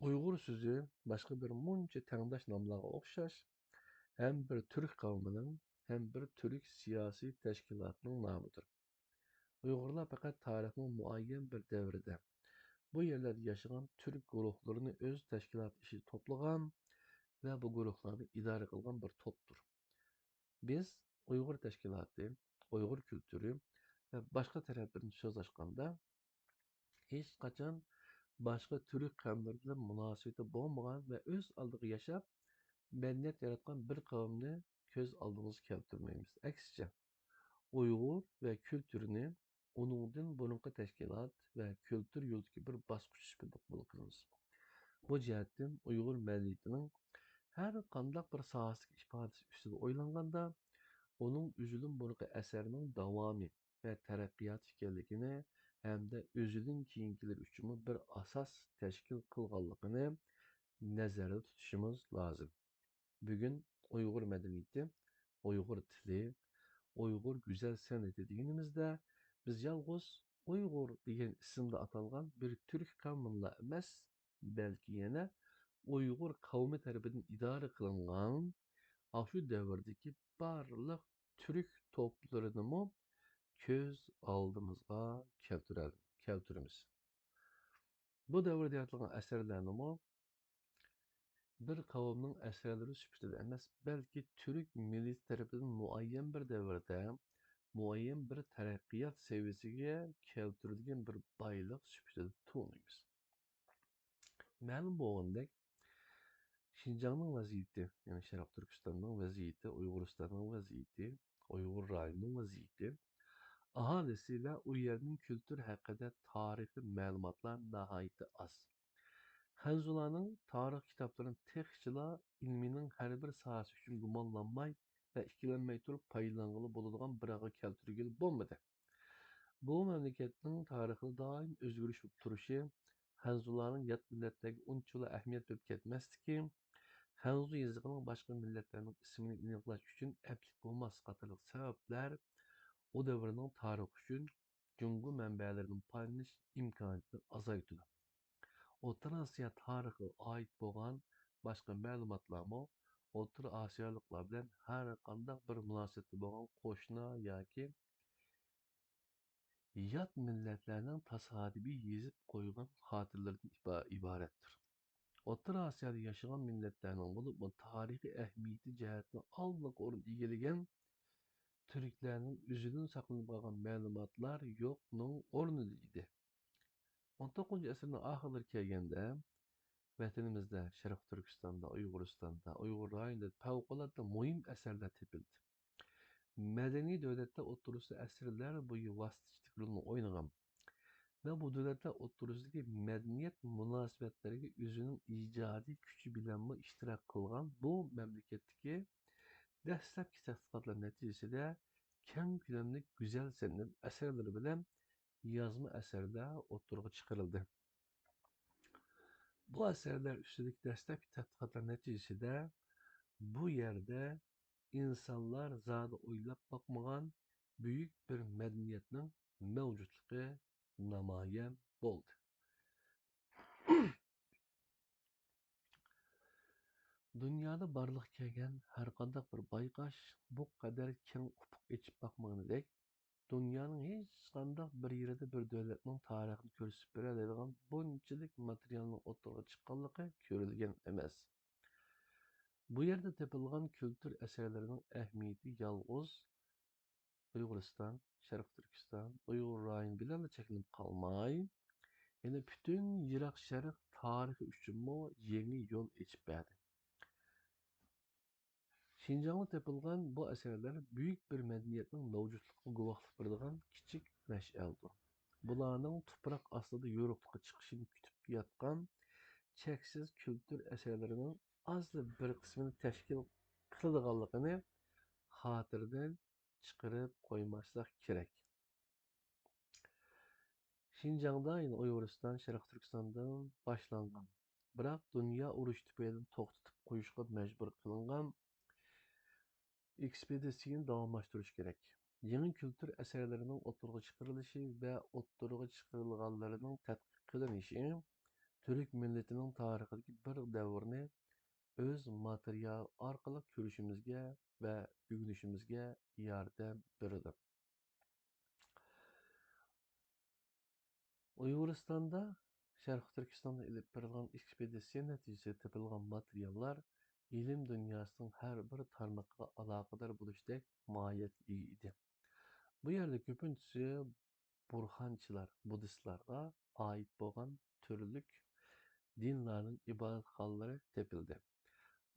ئۇيغۇر سۆزى باشقا بىر مۇنچە تەڭداش ناملارغا ئوخشاش، ھەم بىر تۈرك قەۋمىنىڭ، ھەم بىر تۈرك سىياسىي تەشكىلاتىنىڭ نامىدۇر. ئۇيغۇرلار پەقەت تارىخنىڭ مۇئەييەن بىر دەۋرىدە بۇ يەرلەردە ياشىغان تۈرك گۇرۇھلىرىنى ئۆز تەشكىلاتى ئىچىدە توپلىغان ۋە بۇ گۇرۇھلارنى ئىدارە قىلغان بىر توپتۇر. بىز ئۇيغۇر تەشكىلاتى، ئۇيغۇر كۈلتۈرى ۋە باشقا تەرەپلىرىنى سۆز ئاچقاندا، ھېچقاچان باشقا تۈرك قەۋملىرى بىلەن مۇناسىۋىتى بولمىغان ۋە ئۆز ئالدىغا ياشاپ، مەدەنىيەت ياراتقان بىر قەۋمنى كۆز ئالدىمىزغا كەلتۈرمەيمىز. ئەكسىچە، ئۇيغۇر ۋە كۈلتۈرىنى ئۇنىڭدىن بۇرۇنقى تەشكىلات ۋە كۈلتۈر يولىدىكى بىر باسقۇچ سۈپىتىدە قوبۇل قىلىمىز. بۇ جەھەتتىن ئۇيغۇر مەدەنىيىتىنىڭ ھەر قانداق بىر ساھەسىدىكى ئىپادىسى ئۈستىدە ئويلانغاندا، ئۇنىڭ ئۈزۈلۈم بۇرۇنقى ئەسەرنىڭ داۋامى ۋە تەرەققىياتى ئىكەنلىكىنى ھەمدە ئۆزىدىن كېيىنكىلەر ئۈچۈنمۇ بىر ئاساس تەشكىل قىلغانلىقىنى نەزەردە تۇتۇشىمىز لازىم. بۈگۈن ئۇيغۇر مەدەنىيىتى، ئۇيغۇر تىلى، ئۇيغۇر گۈزەل سەنئىتى دېگىنىمىزدە، بىز يالغۇز ئۇيغۇر دېگەن ئىسىمدا ئاتالغان بىر تۈرك قەۋمىنىلا ئەمەس، بەلكى يەنە ئۇيغۇر قەۋمى تەرىپىدىن ئىدارە قىلىنغان ئاشۇ دەۋردىكى بارلىق تۈرك توپلىرىنىمۇ كۆز ئالدىمىزغا كەلتۈرە-، كەلتۈرىمىز. بۇ دەۋردە يارىتىلغان ئەسەرلەرنىمۇ بىر قەۋمنىڭ ئەسەرلىرى سۈپىتىدە ئەمەس، بەلكى تۈرك مىللىتى تەرىپىدىن مۇئەييەن بىر دەۋردە، مۇئەييەن بىر تەرەققىيات سەۋىيەسىگە كەلتۈرۈلگەن بىر بايلىق سۈپىتىدە تونۇيمىز. مەلۇم بولغىنىدەك، شىنجاڭنىڭ ۋەزىيىتى، يەنى شەرقىي تۈركىستاننىڭ ۋەزىيىتى، ئۇيغۇرىستاننىڭ ۋەزىيىتى، ئۇيغۇر رايونىنىڭ ۋەزىيىتى، ئاھالىسى ۋە ئۇ يەرنىڭ كۈلتۈرى ھەققىدە تارىخىي مەلۇماتلار ناھايىتى ئاز. خەنزۇلارنىڭ تارىخ كىتابلىرىنى تېخىچىلا ئىلمىنىڭ ھەر بىر ساھەسى ئۈچۈن گۇمانلانماي ۋە ئىككىلەنمەي تۇرۇپ پايدىلانغىلى بولىدىغان بىر ھالغا كەلتۈرگىلى بولمىدى. بۇ مەملىكەتنىڭ تارىخىدا دائىم ئۆزگىرىش بولۇپ تۇرۇشى، خەنزۇلارنىڭ يات مىللەتلەرگە ئۇنچىۋالا ئەھمىيەت بېرىپ كەتمەسلىكى، خەنزۇ يېزىقىنىڭ باشقا مىللەتلەرنىڭ ئىسمىنى ئېنىقلاش ئۈچۈن ئەپلىك بولماسلىق قاتارلىق سەۋەبلەر ئۇ دەۋرنىڭ تارىخى ئۈچۈن جۇڭگو مەنبەلىرىدىن پايدىلىنىش ئىمكانىيىتىنى ئازايتىدۇ. ئوتتۇرا ئاسىيا تارىخىغا ئائىت بولغان باشقا مەلۇماتلارمۇ ئوتتۇرا ئاسىيالىقلار بىلەن ھەر قانداق بىر مۇناسىۋەتتە بولغان قوشنا ياكى يات مىللەتلەرنىڭ تاسادىپىي يېزىپ قويغان خاتىرىلىرىدىن ئىبا-، ئىبارەتتۇر. ئوتتۇرا ئاسىيادا ياشىغان مىللەتلەرنىڭ، بولۇپمۇ تارىخىي ئەھمىيىتى جەھەتتىن ئالدىنقى ئورۇن ئىگىلىگەن تۈركلەرنىڭ ئۆزىدىن ساقلىنىپ قالغان مەلۇماتلار يوقنىڭ ئورنىدا ئىدى. ئون توققۇزىنچى ئەسىرنىڭ ئاخىرلىرى كەلگەندە، ۋەتىنىمىزدە، شەرقىي تۈركىستاندا، ئۇيغۇرىستاندا، ئۇيغۇر رايونىدا پەۋقۇلئاددە مۇھىم ئەسەرلەر تېپىلدى. مەدەنىي دۆلەتلەر ئوتتۇرىسىدا ئەسىرلەر بويى ۋاسىتىچىلىك رولىنى ئوينىغان ۋە بۇ دۆلەتلەر ئوتتۇرىسىدىكى مەدەنىيەت مۇناسىۋەتلىرىگە ئۆزىنىڭ ئىجادىي كۈچى بىلەنمۇ ئىشتىراك قىلغان بۇ مەملىكەتتىكى دەسلەپكى تەتقىقاتلار نەتىجىسىدە كەڭ كۆلەملىك گۈزەل سەنئەت ئەسەرلىرى بىلەن يازما ئەسەرلەر ئوتتۇرىغا چىقىرىلدى. بۇ ئەسەرلەر ئۈستىدىكى دەسلەپكى تەتقىقاتلار نەتىجىسىدە بۇ يەردە ئىنسانلار زادى ئويلاپ باقمىغان بۈيۈك بىر مەدەنىيەتنىڭ مەۋجۇتلۇقى نامايان بولدى. دۇنيادا بارلىققا كەلگەن ھەرقانداق بىر بايقاش بۇ قەدەر كەڭ ئۇپۇق ئېچىپ باقمىغىنىدەك، دۇنيانىڭ ھېچقانداق بىر يېرىدە بىر دۆلەتنىڭ تارىخىنى كۆرسىتىپ بېرەلەيدىغان بۇنچىلىك ماتېرىيالنىڭ ئوتتۇرىغا چىققانلىقى كۆرۈلگەن ئەمەس. بۇ يەردە تېپىلغان كۈلتۈر ئەسەرلىرىنىڭ ئەھمىيىتى يالغۇز ئۇيغۇرىستان، شەرقىي تۈركىستان، ئۇيغۇر رايونى بىلەنلا چەكلىنىپ قالماي، يەنە پۈتۈن يىراق شەرق تارىخى ئۈچۈنمۇ يېڭى يول ئېچىپ بەردى. شىنجاڭدا تېپىلغان بۇ ئەسەرلەر بۈيۈك بىر مەدەنىيەتنىڭ مەۋجۇتلۇقىغا گۇۋاھلىق بېرىدىغان كىچىك مەشئەلدۇر. بۇلارنىڭ تۇپراق ئاستىدا يورۇقلۇققا چىقىشىنى كۈتۈپ ياتقان چەكسىز كۈلتۈر ئەسەرلىرىنىڭ ئازلا بىر قىسمىنى تەشكىل قىلىدىغانلىقىنى خاتىرىدىن چىقىرىپ قويماسلىق كېرەك. شىنجاڭدا، يەنى ئۇيغۇرىستان، شەرقىي تۈركىستاندىن باشلانغان، بىراق دۇنيا ئۇرۇشى تۈپەيلىدىن توختىتىپ قويۇشقا مەجبۇر قىلىنغان ئېكسپېدىتسىيىنى داۋاملاشتۇرۇش كېرەك. يېڭى كۈلتۈر ئەسەرلىرىنىڭ ئوتتۇرىغا چىقىرىلىشى ۋە ئوتتۇرىغا چىقىرىلغانلىرىنىڭ تەتقىق قىلىنىشى تۈرك مىللىتىنىڭ تارىخىدىكى بىر دەۋرنى ئۆز ماتېرىيالى ئارقىلىق كۆرۈشىمىزگە ۋە ئۆگىنىشىمىزگە ياردەم بېرىدۇ. ئۇيغۇرىستاندا، شەرقىي تۈركىستاندا ئېلىپ بېرىلغان ئېكسپېدىتسىيە نەتىجىسىدە تېپىلغان ماتېرىياللار ئىلىم دۇنياسىنىڭ ھەر بىر تارمىقىغا ئالاقىدار بولۇشتەك ماھىيەتكە ئىگە ئىدى. بۇ يەردە كۆپىنچىسى بۇرھانچىلار، بۇددىستلارغا ئائىت بولغان تۈرلۈك دىنلارنىڭ ئىبادەتخانىلىرى تېپىلدى.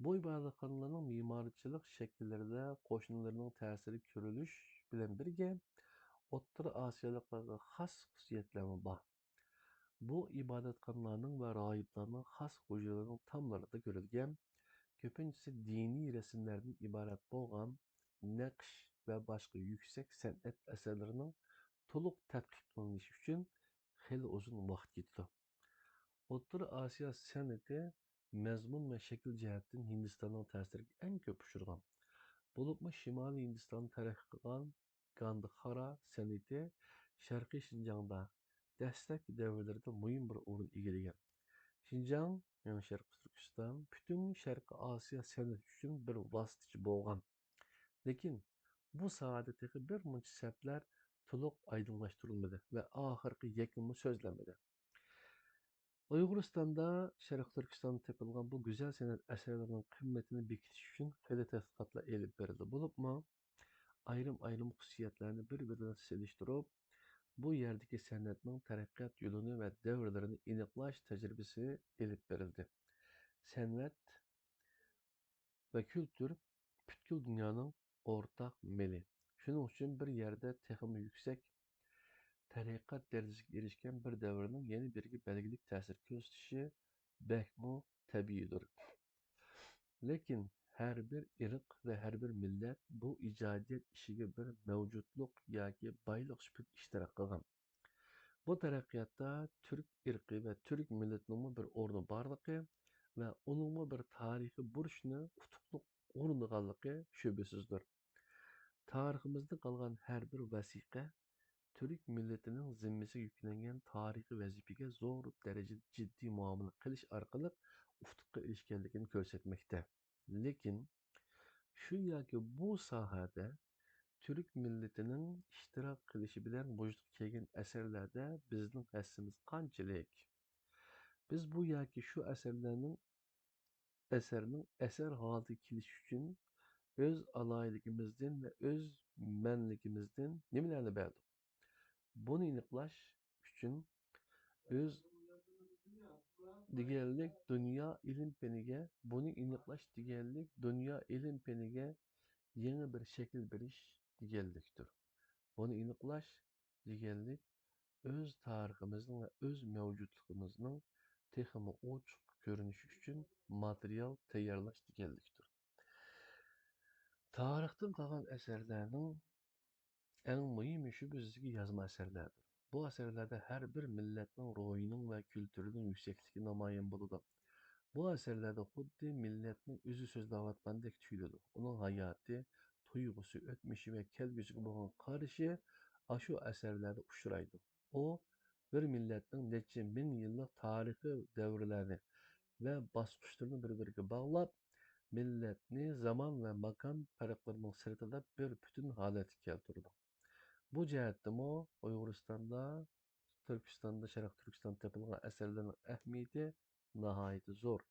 بۇ ئىبادەتخانىلارنىڭ مىمارچىلىق شەكىللىرىدە قوشنىلىرىنىڭ تەسىرى كۆرۈلۈش بىلەن بىرگە، ئوتتۇرا ئاسىيالىقلارغا خاس خۇسۇسىيەتلەرمۇ بار. بۇ ئىبادەتخانىلارنىڭ ۋە راھىبلارنىڭ خاس ھۇجرىلىرىنىڭ تاملىرىدا كۆرۈلگەن كۆپىنچىسى دىنىي رەسىملەردىن ئىبارەت بولغان نەقىش ۋە باشقا يۈكسەك سەنئەت ئەسەرلىرىنىڭ تولۇق تەتقىق قىلىنىشى ئۈچۈن خېلى ئۇزۇن ۋاقىت كېتىدۇ. ئوتتۇرا ئاسىيا سەنئىتى مەزمۇن ۋە شەكىل جەھەتتىن ھىندىستاننىڭ تەسىرىگە ئەڭ كۆپ ئۇچرىغان. بولۇپمۇ شىمالىي ھىندىستاندا تەرەققىي قىلغان گاندخارا سەنئىتى شەرقىي شىنجاڭدا دەسلەپكى دەۋرلىرىدە مۇھىم بىر ئورۇن ئىگىلىگەن. شىنجاڭ، يەنى شەرقىي تۈركىستان، پۈتۈن شەرقىي ئاسىيا سەنئىتى ئۈچۈن بىر ۋاسىتىچى بولغان. لېكىن بۇ ساھەدە تېخى بىر مۇنچە سەپلەر تولۇق ئايدىڭلاشتۇرۇلمىدى ۋە ئاخىرقى يەكۈنمۇ سۆزلەنمىدى. ئۇيغۇرىستاندا شەرقىي تۈركىستاندا تېپىلغان بۇ گۈزەل سەنئەت ئەسەرلىرىنىڭ قىممىتىنى بېكىتىش ئۈچۈن خېلى تەتقىقاتلار ئېلىپ بېرىلدى. بولۇپمۇ ئايرىم-ئايرىم خۇسۇسىيەتلەرنى بىر-بىرى بىلەن سېلىشتۇرۇپ، بۇ يەردىكى سەنئەتنىڭ تەرەققىيات يولىنى ۋە دەۋرلىرىنى ئېنىقلاش تەجرىبىسى ئېلىپ بېرىلدى. سەنئەت ۋە كۈلتۈر پۈتكۈل دۇنيانىڭ ئورتاق مېلى. شۇنىڭ ئۈچۈن بىر يەردە تېخىمۇ يۈكسەك تەرەققىيات دەرىجىسىگە ئېرىشكەن بىر دەۋرنىڭ يەنە بىرىگە بەلگىلىك تەسىر كۆرسىتىشى بەكمۇ تەبىئىيدۇر. لېكىن ھەر بىر ئىرق ۋە ھەر بىر مىللەت بۇ ئىجادىيەت ئىشىگە بىر مەۋجۇتلۇق ياكى بايلىق سۈپىتىدە ئىشتىراك قىلغان. بۇ تەرەققىياتتا تۈرك ئىرقى ۋە تۈرك مىللىتىنىڭمۇ بىر ئورنى بارلىقى ۋە ئۇنىڭمۇ بىر تارىخىي بۇرچنى ئۇتۇقلۇق ئورۇندىغانلىقى شۈبھىسىزدۇر. تارىخىمىزدا قالغان ھەر بىر ۋەسىقە تۈرك مىللىتىنىڭ زىممىسىگە يۈكلەنگەن تارىخىي ۋەزىپىگە زور دەرىجىدە جىددىي مۇئامىلە قىلىش ئارقىلىق ئۇتۇققا ئېرىشكەنلىكىنى كۆرسەتمەكتە. لېكىن شۇ ياكى بۇ ساھەدە تۈرك مىللىتىنىڭ ئىشتىراك قىلىشى بىلەن ۋۇجۇدقا كەلگەن ئەسەرلەردە بىزنىڭ ھەسسىمىز قانچىلىك؟ بىز بۇ ياكى شۇ ئەسەرلەرنىڭ ئەسەرنىڭ ئەسەر ھالىتىگە كېلىشى ئۈچۈن ئۆز ئالاھىدىلىكىمىزدىن ۋە ئۆز مەنلىكىمىزدىن نېمىلەرنى بەردۇق؟ بۇنى ئېنىقلاش ئۈچۈن ئۆز دېگەنلىك دۇنيا ئىلىم پېنىگە، بۇنى ئېنىقلاش دېگەنلىك دۇنيا ئىلىم پېنىگە يېڭى بىر شەكىل بېرىش دېگەنلىكتۇر. بۇنى ئېنىقلاش دېگەنلىك ئۆز تارىخىمىزنىڭ ۋە ئۆز مەۋجۇتلۇقىمىزنىڭ تېخىمۇ ئوچۇق كۆرۈنۈشى ئۈچۈن ماتېرىيال تەييارلاش دېگەنلىكتۇر. تارىختىن قالغان ئەسەرلەرنىڭ ئەڭ مۇھىمى شۈبھىسىزكى يازما ئەسەرلەردۇر. بۇ ئەسەرلەردە ھەر بىر مىللەتنىڭ روھىنىڭ ۋە كۈلتۈرىنىڭ يۈكسەكلىكى نامايان بولىدۇ. بۇ ئەسەرلەردە خۇددى مىللەتنىڭ ئۆزى سۆزلەۋاتقاندەك تۇيۇلىدۇ. ئۇنىڭ ھاياتى، تۇيغۇسى، ئۆتمۈشى ۋە كەلگۈسىگە بولغان قارىشى ئاشۇ ئەسەرلەردە ئۇچرايدۇ. ئۇ بىر مىللەتنىڭ نەچچە مىڭ يىللىق تارىخىي دەۋرلەرنى ۋە باسقۇچلىرىنى بىر-بىرىگە باغلاپ، مىللەتنى زامان ۋە ماكان پەرقلىرىنىڭ سىرتىدا بىر پۈتۈن ھالەتكە كەلتۈرىدۇ. بۇ جەھەتتىمۇ ئۇيغۇرىستاندا، تۈركىستاندا، شەرقىي تۈركىستاندا تېپىلغان ئەسەرلەرنىڭ ئەھمىيىتى ناھايىتى زور.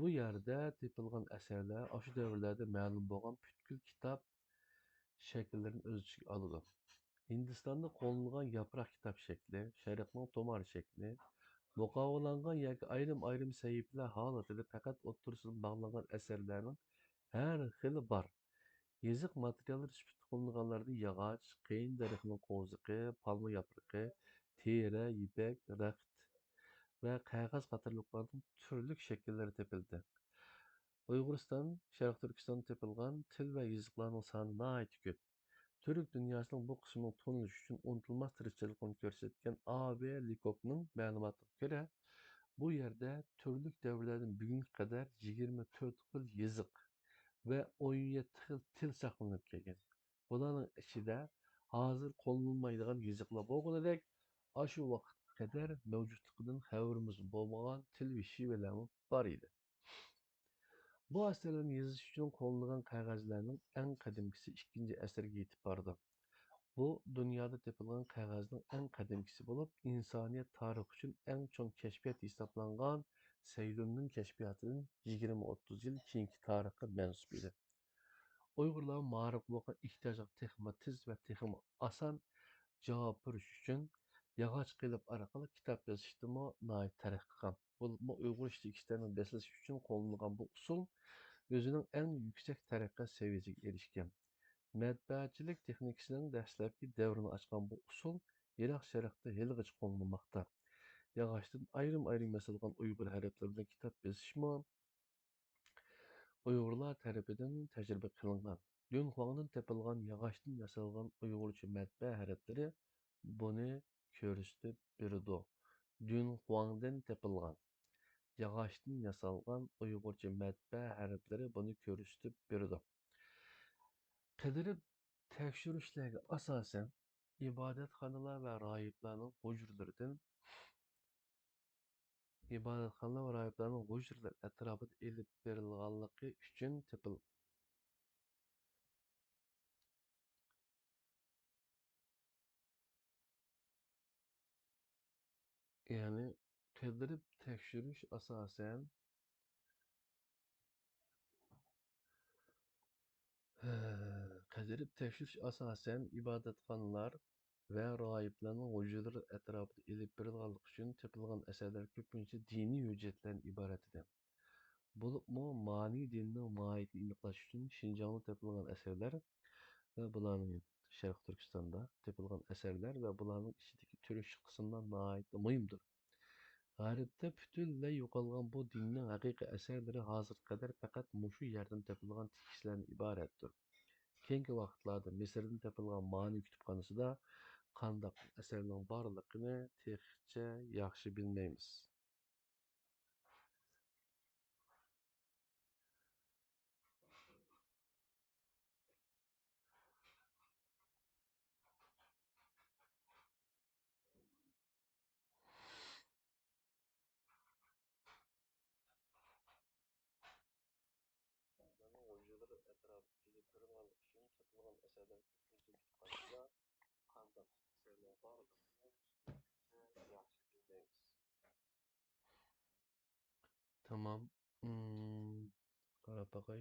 بۇ يەردە تېپىلغان ئەسەرلەر ئاشۇ دەۋرلەردە مەلۇم بولغان پۈتكۈل كىتاب شەكىللىرىنى ئۆز ئىچىگە ئالىدۇ. ھىندىستاندا قوللىنىلغان ياپراق كىتاب شەكلى، شەرقنىڭ تۇمارى شەكلى، مۇقاۋىلانغان ياكى ئايرىم-ئايرىم سەھىپىلەر ھالىتىدە پەقەت ئوتتۇرىسىدىن باغلانغان ئەسەرلەرنىڭ ھەر خىلى بار. يېزىق ماتېرىياللىرى سۈپىتىدە قوللىنىلغانلاردا ياغاچ، قېيىن دەرىخىنىڭ قوۋزىقى، پالما ياپرىقى، تېرە، يىپەك، رەخت ۋە قەغەز قاتارلىقلارنىڭ تۈرلۈك شەكىللىرى تېپىلدى. ئۇيغۇرىستان، شەرقىي تۈركىستاندا تېپىلغان تىل ۋە يېزىقلارنىڭ سانى ناھايىتى كۆپ. تۈرك دۇنياسىنىڭ بۇ قىسمىنىڭ تونۇلۇشى ئۈچۈن ئۇنتۇلماس تىرىشچانلىقىنى كۆرسەتكەن ئا ۋې لىكوكنىڭ مەلۇماتىغا كۆرە، بۇ يەردە تۈرلۈك دەۋرلەردىن بۈگۈنگە قەدەر يىگىرمە تۆت خىل يېزىق ۋە ئون يەتتە خىل تىل ساقلىنىپ كەلگەن. بۇلارنىڭ ئىچىدە ھازىر قوللىنىلمايدىغان يېزىقلار بولغىنىدەك، ئاشۇ ۋاقىتقا قەدەر مەۋجۇتلۇقىدىن خەۋىرىمىز بولمىغان تىل ۋە شىۋىلەرمۇ بار ئىدى. بۇ ئەسەرلەرنى يېزىش ئۈچۈن قوللىنىلغان قەغەزلەرنىڭ ئەڭ قەدىمكىسى ئىككىنچى ئەسىرگە يېتىپ بارىدۇ. بۇ دۇنيادا تېپىلغان قەغەزنىڭ ئەڭ قەدىمكىسى بولۇپ، ئىنسانىيەت تارىخى ئۈچۈن ئەڭ چوڭ كەشپىيات ھېسابلانغان سەيلۇننىڭ كەشپىياتىدىن يىگىرمە ئوتتۇز يىل كېيىنكى تارىخقا مەنسۇپ ئىدى. ئۇيغۇرلار مائارىپقا بولغان ئېھتىياجغا تېخىمۇ تېز ۋە تېخىمۇ ئاسان جاۋاب بېرىش ئۈچۈن ياغاچ قېلىپ ئارقىلىق كىتاب يېزىشتىمۇ ناھايىتى تەرەققىي قىلغان. بولۇپمۇ ئۇيغۇر ئىشلىگۈچىلىرىنىڭ بېسىلىشى ئۈچۈن قوللىنىلغان بۇ ئۇسۇل ئۆزىنىڭ ئەڭ يۈكسەك تەرەققىيات سەۋىيەسىگە ئېرىشكەن. مەتبەئەچىلىك تېخنىكىسىنىڭ دەسلەپكى دەۋرىنى ئاچقان بۇ ئۇسۇل يىراق شەرقتە ھېلىغىچە قوللىنىلماقتا. ياغاچتىن ئايرىم-ئايرىم ياسالغان ئۇيغۇر ھەرپلىرى بىلەن كىتاب بېسىشمۇ ئۇيغۇرلار تەرىپىدىن تەجرىبە قىلىنغان. دۈنخۇاڭدىن تېپىلغان ياغاچتىن ياسالغان ئۇيغۇرچە مەتبەئە ھەرپلىرى بۇنى كۆرسىتىپ بېرىدۇ. دۈنخۇاڭدىن تېپىلغان ياغاچتىن ياسالغان ئۇيغۇرچە مەتبەئە ھەرپلىرى بۇنى كۆرسىتىپ بېرىدۇ. قىدىرىپ تەكشۈرۈشلەرگە ئاساسەن، ئىبادەتخانىلار ۋە راھىبلارنىڭ ھۇجرىلىرىدىن، ئىبادەتخانىلار ۋە راھىبلارنىڭ ھۇجرىلىرى ئەتراپىدا ئېلىپ بېرىلغانلىقى ئۈچۈن تېپىل-، يەنى قىدىرىپ تەكشۈرۈش ئاساسەن، قىدىرىپ تەكشۈرۈش ئاساسەن ئىبادەتخانىلار ۋە راھىبلارنىڭ ھۇجرىلىرى ئەتراپىدا ئېلىپ بېرىلغانلىقى ئۈچۈن تېپىلغان ئەسەرلەر كۆپىنچە دىنىي ھۆججەتلەردىن ئىبارەت ئىدى. بولۇپمۇ مانى دىنىنىڭ ماھىيىتىنى ئېنىقلاش ئۈچۈن شىنجاڭدا تېپىلغان ئەسەرلەر ۋە بۇلارنىڭ، شەرقىي تۈركىستاندا تېپىلغان ئەسەرلەر ۋە بۇلارنىڭ ئىچىدىكى تۈركچە قىسىملار ناھايىتى مۇھىمدۇر. غەربتە پۈتۈنلەي يوقالغان بۇ دىننىڭ ھەقىقىي ئەسەرلىرى ھازىرغا قەدەر پەقەت مۇشۇ يەردىن تېپىلغان تىكىشلەردىن ئىبارەتتۇر. كېيىنكى ۋاقىتلاردا مىسىردىن تېپىلغان مانى كۇتۇپخانىسىدا قانداق ئەسەرنىڭ بارلىقىنى تېخىچە ياخشى بىلمەيمىز. تامام. مم، قاراپ باقاي.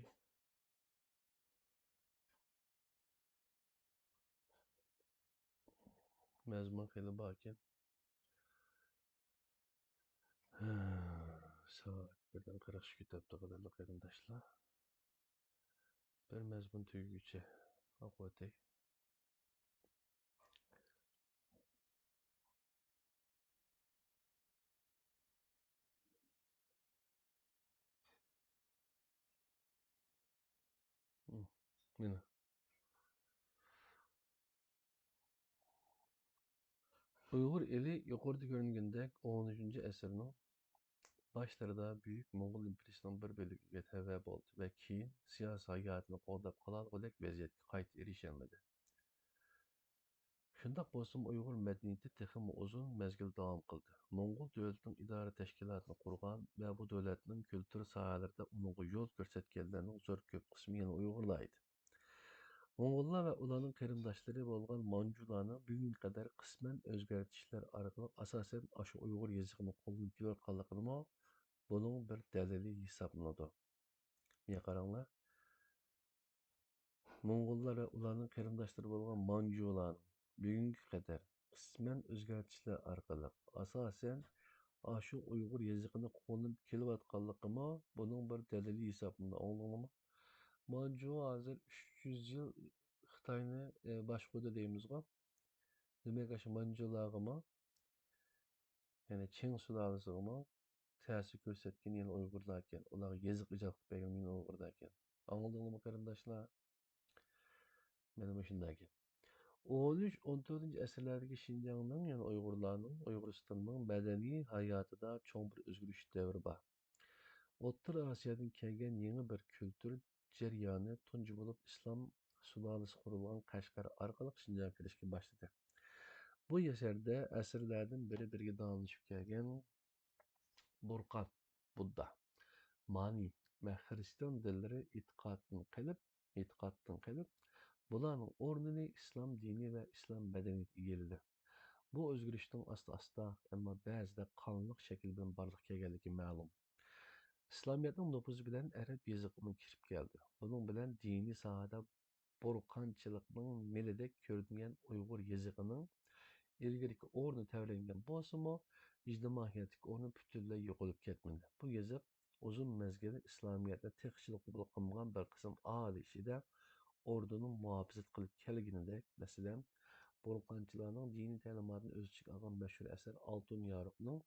مەزمۇن خېلى باركەن. سائەت بىردىن قىرىق ئىككى ئۆتۈپتۇ، قەدىرلىك قېرىنداشلار. بىر مەزمۇن تۈگىگۈچە ئوقۇۋېتەي. مم، مانا. ئۇيغۇر ئېلى يۇقىرىدا كۆرۈنگەندەك ئونىنچى ئەسىرنىڭ باشلىرىدا بۈيۈك موڭغۇل ئىمپېرىيىسىنىڭ بىر بۆلىكىگە تەۋە بولدى ۋە كېيىن سىياسىي ھاياتىنى قوغداپ قالالىغۇدەك ۋەزىيەتكە قايتا ئېرىشەلمىدى. شۇنداق بولسىمۇ، ئۇيغۇر مەدەنىيىتى تېخىمۇ ئۇزۇن مەزگىل داۋام قىلدى. موڭغۇل دۆلىتىنىڭ ئىدارە تەشكىلاتىنى قۇرغان ۋە بۇ دۆلەتنىڭ كۈلتۈر ساھەلىرىدە ئۇنىڭغا يول كۆرسەتكەنلەرنىڭ زور كۆپ قىسمى يەنە ئۇيغۇرلار ئىدى. موڭغۇللار ۋە ئۇلارنىڭ قېرىنداشلىرى بولغان مانجۇلارنىڭ بۈگۈنگە قەدەر قىسمەن ئۆزگەرتىشلەر ئارقىلىق ئاساسەن ئاشۇ ئۇيغۇر يېزىقىنى قوللىنىپ كېلىۋاتقانلىقىمۇ بۇنىڭ بىر دەلىلى ھېسابلىنىدۇ. مانا قاراڭلار. موڭغۇللار ۋە ئۇلارنىڭ قېرىنداشلىرى بولغان مانجۇلارنىڭ بۈگۈنگە قەدەر قىسمەن ئۆزگەرتىشلەر ئارقىلىق، ئاساسەن، ئاشۇ ئۇيغۇر يېزىقىنى قوللىنىپ كېلىۋاتقانلىقىمۇ بۇنىڭ بىر دەلىلى ھېسابلىنىدۇ. ئاڭلىدىڭلارمۇ؟ مانجۇ ھازىر ئۈچ يۈز يىل خىتاينى، ئى، باشقۇردى دەيمىزغۇ. دېمەك، ئاشۇ مانجۇلارغىمۇ، يەنى چىڭ سۇلالىسىغىمۇ تەسىر كۆرسەتكىنى يەنە ئۇيغۇرلاركەن، ئۇلارغا يېزىق ئىجاد قىلىپ بەرگىنى يەنە ئۇيغۇرلاركەن. ئاڭلىدىڭلارمۇ قېرىنداشلار؟ مانا مۇشۇنداكەن. ئون ئۈچ، ئون تۆتىنچى ئەسىرلەردىكى شىنجاڭنىڭ، يەنى ئۇيغۇرلارنىڭ، ئۇيغۇرىستاننىڭ مەدەنىي ھاياتىدا چوڭ بىر ئۆزگىرىش دەۋرى بار. ئوتتۇرا ئاسىيادىن كەلگەن يېڭى بىر كۈلتۈر جەريانى تۇنجى بولۇپ ئىسلام سۇلالىسى قۇرۇلغان قەشقەر ئارقىلىق شىنجاڭغا كىرىشكە باشلىدى. بۇ يەسەردە ئەسىرلەردىن بېرى بىرگە داۋاملىشىپ كەلگەن بۇرقان، بۇددا، مانى ۋە خىرىستىيان دىنلىرى ئېتىقادتىن قېلىپ، ئېتىقادتىن قېلىپ، بۇلارنىڭ ئورنىنى ئىسلام دىنى ۋە ئىسلام مەدەنىيىتى ئىگىلىدى. بۇ ئۆزگىرىشنىڭ ئاستا-ئاستا، ئەمما بەزىدە قانلىق شەكىل بىلەن بارلىققا كەلگەنلىكى مەلۇم. ئىسلامىيەتنىڭ نوپۇزى بىلەن ئەرەب يېزىقىمۇ كىرىپ كەلدى. بۇنىڭ بىلەن دىنىي ساھەدە بۇرقانچىلىقنىڭ مىلىدەك كۆرۈنگەن ئۇيغۇر يېزىقىنىڭ ئىلگىرىكى ئورنى تەۋرەنگەن بولسىمۇ، ئىجتىمائىيەتتىكى ئورنى پۈتۈنلەي يوقىلىپ كەتمىدى. بۇ يېزىق ئۇزۇن مەزگىل ئىسلامىيەتنى تېخىچىلا قوبۇل قىلمىغان بىر قىسىم ئالىي ئىچىدە ئوردىنىڭ مۇھاپىزەت قىلىپ كەلگىنىدەك، مەسىلەن، بۇرقانچىلارنىڭ دىنىي تەلىماتىنى ئۆز ئىچىگە ئالغان مەشھۇر ئەسەر ئالتۇن يارۇقنىڭ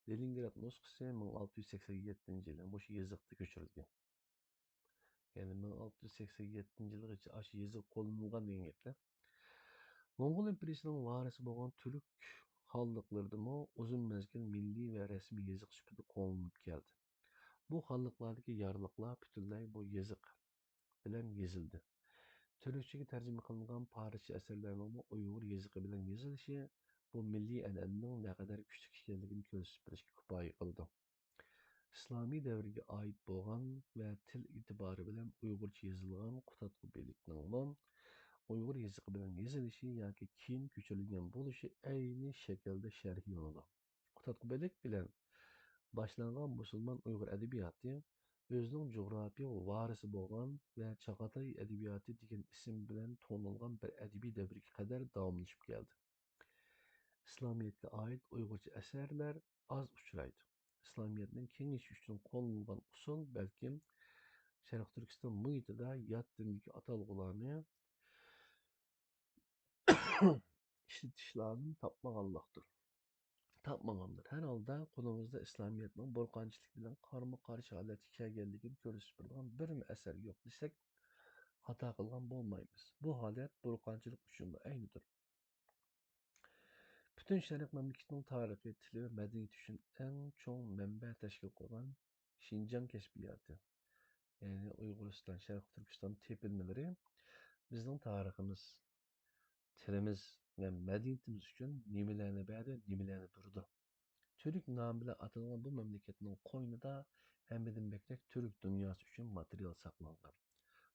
لېنىنگراد نۇسخىسى مىڭ ئالتە يۈز سەكسەن يەتتىنچى يىلى مۇشۇ يېزىقتا كۆچۈرۈلگەن. يەنى مىڭ ئالتە يۈز سەكسەن يەتتىنچى يىلغىچە ئاشۇ يېزىق قوللىنىلغان دېگەن گەپتە. موڭغۇل ئىمپېرىيىسىنىڭ ۋارىسى بولغان تۈرك خانلىقلىرىدىمۇ ئۇزۇن مەزگىل مىللىي ۋە رەسمىي يېزىق سۈپىتىدە قوللىنىلىپ كەلدى. بۇ خانلىقلاردىكى يارلىقلار پۈتۈنلەي بۇ يېزىق بىلەن يېزىلدى. تۈركچىگە تەرجىمە قىلىنغان پارسچە ئەسەرلەرنىڭمۇ ئۇيغۇر يېزىقى بىلەن يېزىلىشى بۇ مىللىي ئەنئەنىنىڭ نەقەدەر كۈچلۈك ئىكەنلىكىنى كۆرسىتىپ بېرىشكە كۇپايە قىلىدۇ. ئىسلامىي دەۋرگە ئائىت بولغان ۋە تىل ئېتىبارى بىلەن ئۇيغۇرچە يېزىلغان قۇتادغۇ بېلىكنىڭمۇ ئۇيغۇر يېزىقى بىلەن يېزىلىشى ياكى كېيىن كۆچۈرۈلگەن بولۇشى ئەينى شەكىلدە شەرھلىنىدۇ. قۇتادغۇ بېلىك بىلەن باشلانغان مۇسۇلمان ئۇيغۇر ئەدەبىياتى ئۆزىنىڭ جۇغراپىيە ۋارىسى بولغان ۋە چاغاتاي ئەدەبىياتى دېگەن ئىسىم بىلەن تونۇلغان بىر ئەدەبىي دەۋرگە قەدەر داۋاملىشىپ كەلدى. ئىسلامىيەتكە ئائىت ئۇيغۇرچە ئەسەرلەر ئاز ئۇچرايدۇ. ئىسلامىيەتنىڭ كېڭىيىشى ئۈچۈن قوللىنىلغان ئۇسۇل بەلكىم شەرقىي تۈركىستان مۇھىتىدا يات دىندىكى ئاتالغۇلارنى ئىشلىتىشلەردىن تاپمىغانلىقتۇر. تاپمىغاندۇر. ھەر ھالدا قولىمىزدا ئىسلامىيەتنىڭ بۇرقانچىلىق بىلەن قارمۇ قارشى ھالەتكە كەلگەنلىكىنى كۆرسىتىپ بېرىدىغان بىرمۇ ئەسەر يوق دېسەك، خاتا قىلغان بولمايمىز. بۇ ھالەت بۇرقانچىلىق ئۈچۈنمۇ ئەينىدۇر. پۈتۈن شەرق مەملىكىتىنىڭ تارىخى، تىلى ۋە مەدەنىيىتى ئۈچۈن ئەڭ چوڭ مەنبە تەشكىل قىلغان شىنجاڭ كەشپىياتى، يەنى ئۇيغۇرىستان، شەرقىي تۈركىستان تېپىلمىلىرى بىزنىڭ تارىخىمىز، تىلىمىز ۋە مەدەنىيىتىمىز ئۈچۈن نېمىلەرنى بەردى، نېمىلەرنى بېرىدۇ. تۈرك نامى بىلەن ئاتالغان بۇ مەملىكەتنىڭ قوينىدا ھەممىدىن بەكرەك تۈرك دۇنياسى ئۈچۈن ماتېرىيال ساقلانغان.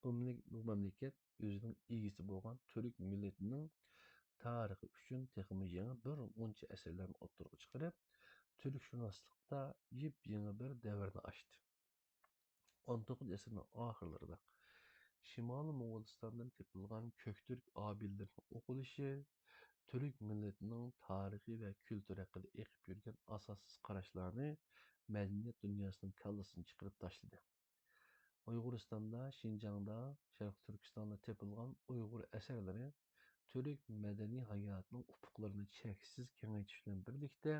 بۇ مەملىك-، بۇ مەملىكەت ئۆزىنىڭ ئىگىسى بولغان تۈرك مىللىتىنىڭ تارىخى ئۈچۈن تېخىمۇ يېڭى بىر مۇنچە ئەسەرلەرنى ئوتتۇرىغا چىقىرىپ، تۈركشۇناسلىقتا يېپيېڭى بىر دەۋرنى ئاچتى. ئون توققۇزىنچى ئەسىرنىڭ ئاخىرلىرىدا شىمالىي موڭغۇلىستاندىن تېپىلغان كۆكتۈرك ئابىدىلىرىنىڭ ئوقۇلۇشى تۈرك مىللىتىنىڭ تارىخى ۋە كۈلتۈرى ھەققىدە ئېقىپ يۈرگەن ئاساسسىز قاراشلارنى مەدەنىيەت دۇنياسىنىڭ كاللىسىدىن چىقىرىپ تاشلىدى. ئۇيغۇرىستاندا، شىنجاڭدا، شەرقىي تۈركىستاندا تېپىلغان ئۇيغۇر ئەسەرلىرى تۈرك مەدەنىي ھاياتىنىڭ ئۇپۇقلىرىنى چەكسىز كېڭەيتىش بىلەن بىرلىكتە،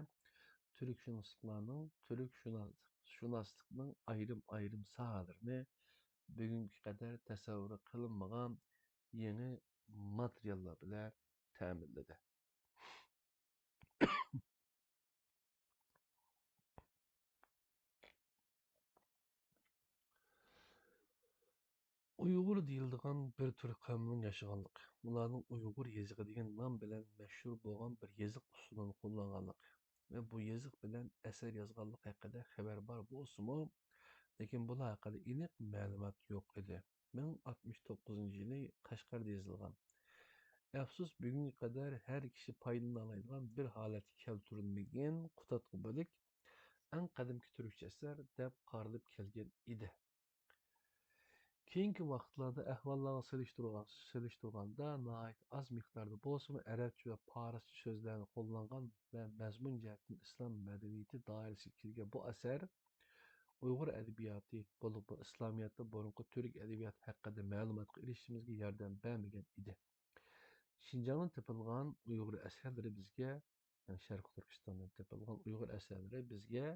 تۈركشۇناسلىقلارنىڭ، تۈركشۇنا-، شۇناسلىقنىڭ ئايرىم-ئايرىم ساھەلىرىنى بۈگۈنگە قەدەر تەسەۋۋۇر قىلىنمىغان يېڭى ماتېرىياللار بىلەن تەمىنلىدى. ئۇيغۇر دېيىلىدىغان بىر تۈر قەۋمنىڭ ياشىغانلىقى، ئۇلارنىڭ ئۇيغۇر يېزىقى دېگەن نام بىلەن مەشھۇر بولغان بىر يېزىق ئۇسۇلىنى قوللانغانلىقى ۋە بۇ يېزىق بىلەن ئەسەر يازغانلىقى ھەققىدە خەۋەر بار بولسىمۇ، لېكىن بۇلار ھەققىدە ئېنىق مەلۇمات يوق ئىدى. مىڭ ئاتمىش توققۇزىنچى يىلى قەشقەردە يېزىلغان. ئەپسۇس، بۈگۈنگە قەدەر ھەر كىشى پايدىلىنالايدىغان بىر ھالەتكە كەلتۈرۈلمىگەن قۇتادغۇ بۆلەك ئەڭ قەدىمكى تۈركچە ئەسەر دەپ قارىلىپ كەلگەن ئىدى. كېيىنكى ۋاقىتلاردا ئەھۋاللارغا سېلىشتۇرغان-، سېلىشتۇرغاندا ناھايىتى ئاز مىقداردا بولسىمۇ ئەرەبچە ۋە پارسچە سۆزلەرنى قوللانغان ۋە مەزمۇن جەھەتتىن ئىسلام مەدەنىيىتى دائىرىسىگە كىرگەن بۇ ئەسەر ئۇيغۇر ئەدەبىياتى، بولۇپمۇ ئىسلامىيەتتە بۇرۇنقى تۈرك ئەدەبىياتى ھەققىدە مەلۇماتقا ئېرىشىشىمىزگە ياردەم بەرمىگەن ئىدى. شىنجاڭدىن تېپىلغان ئۇيغۇر ئەسەرلىرى بىزگە، يەنى شەرقىي تۈركىستاندىن تېپىلغان ئۇيغۇر ئەسەرلىرى بىزگە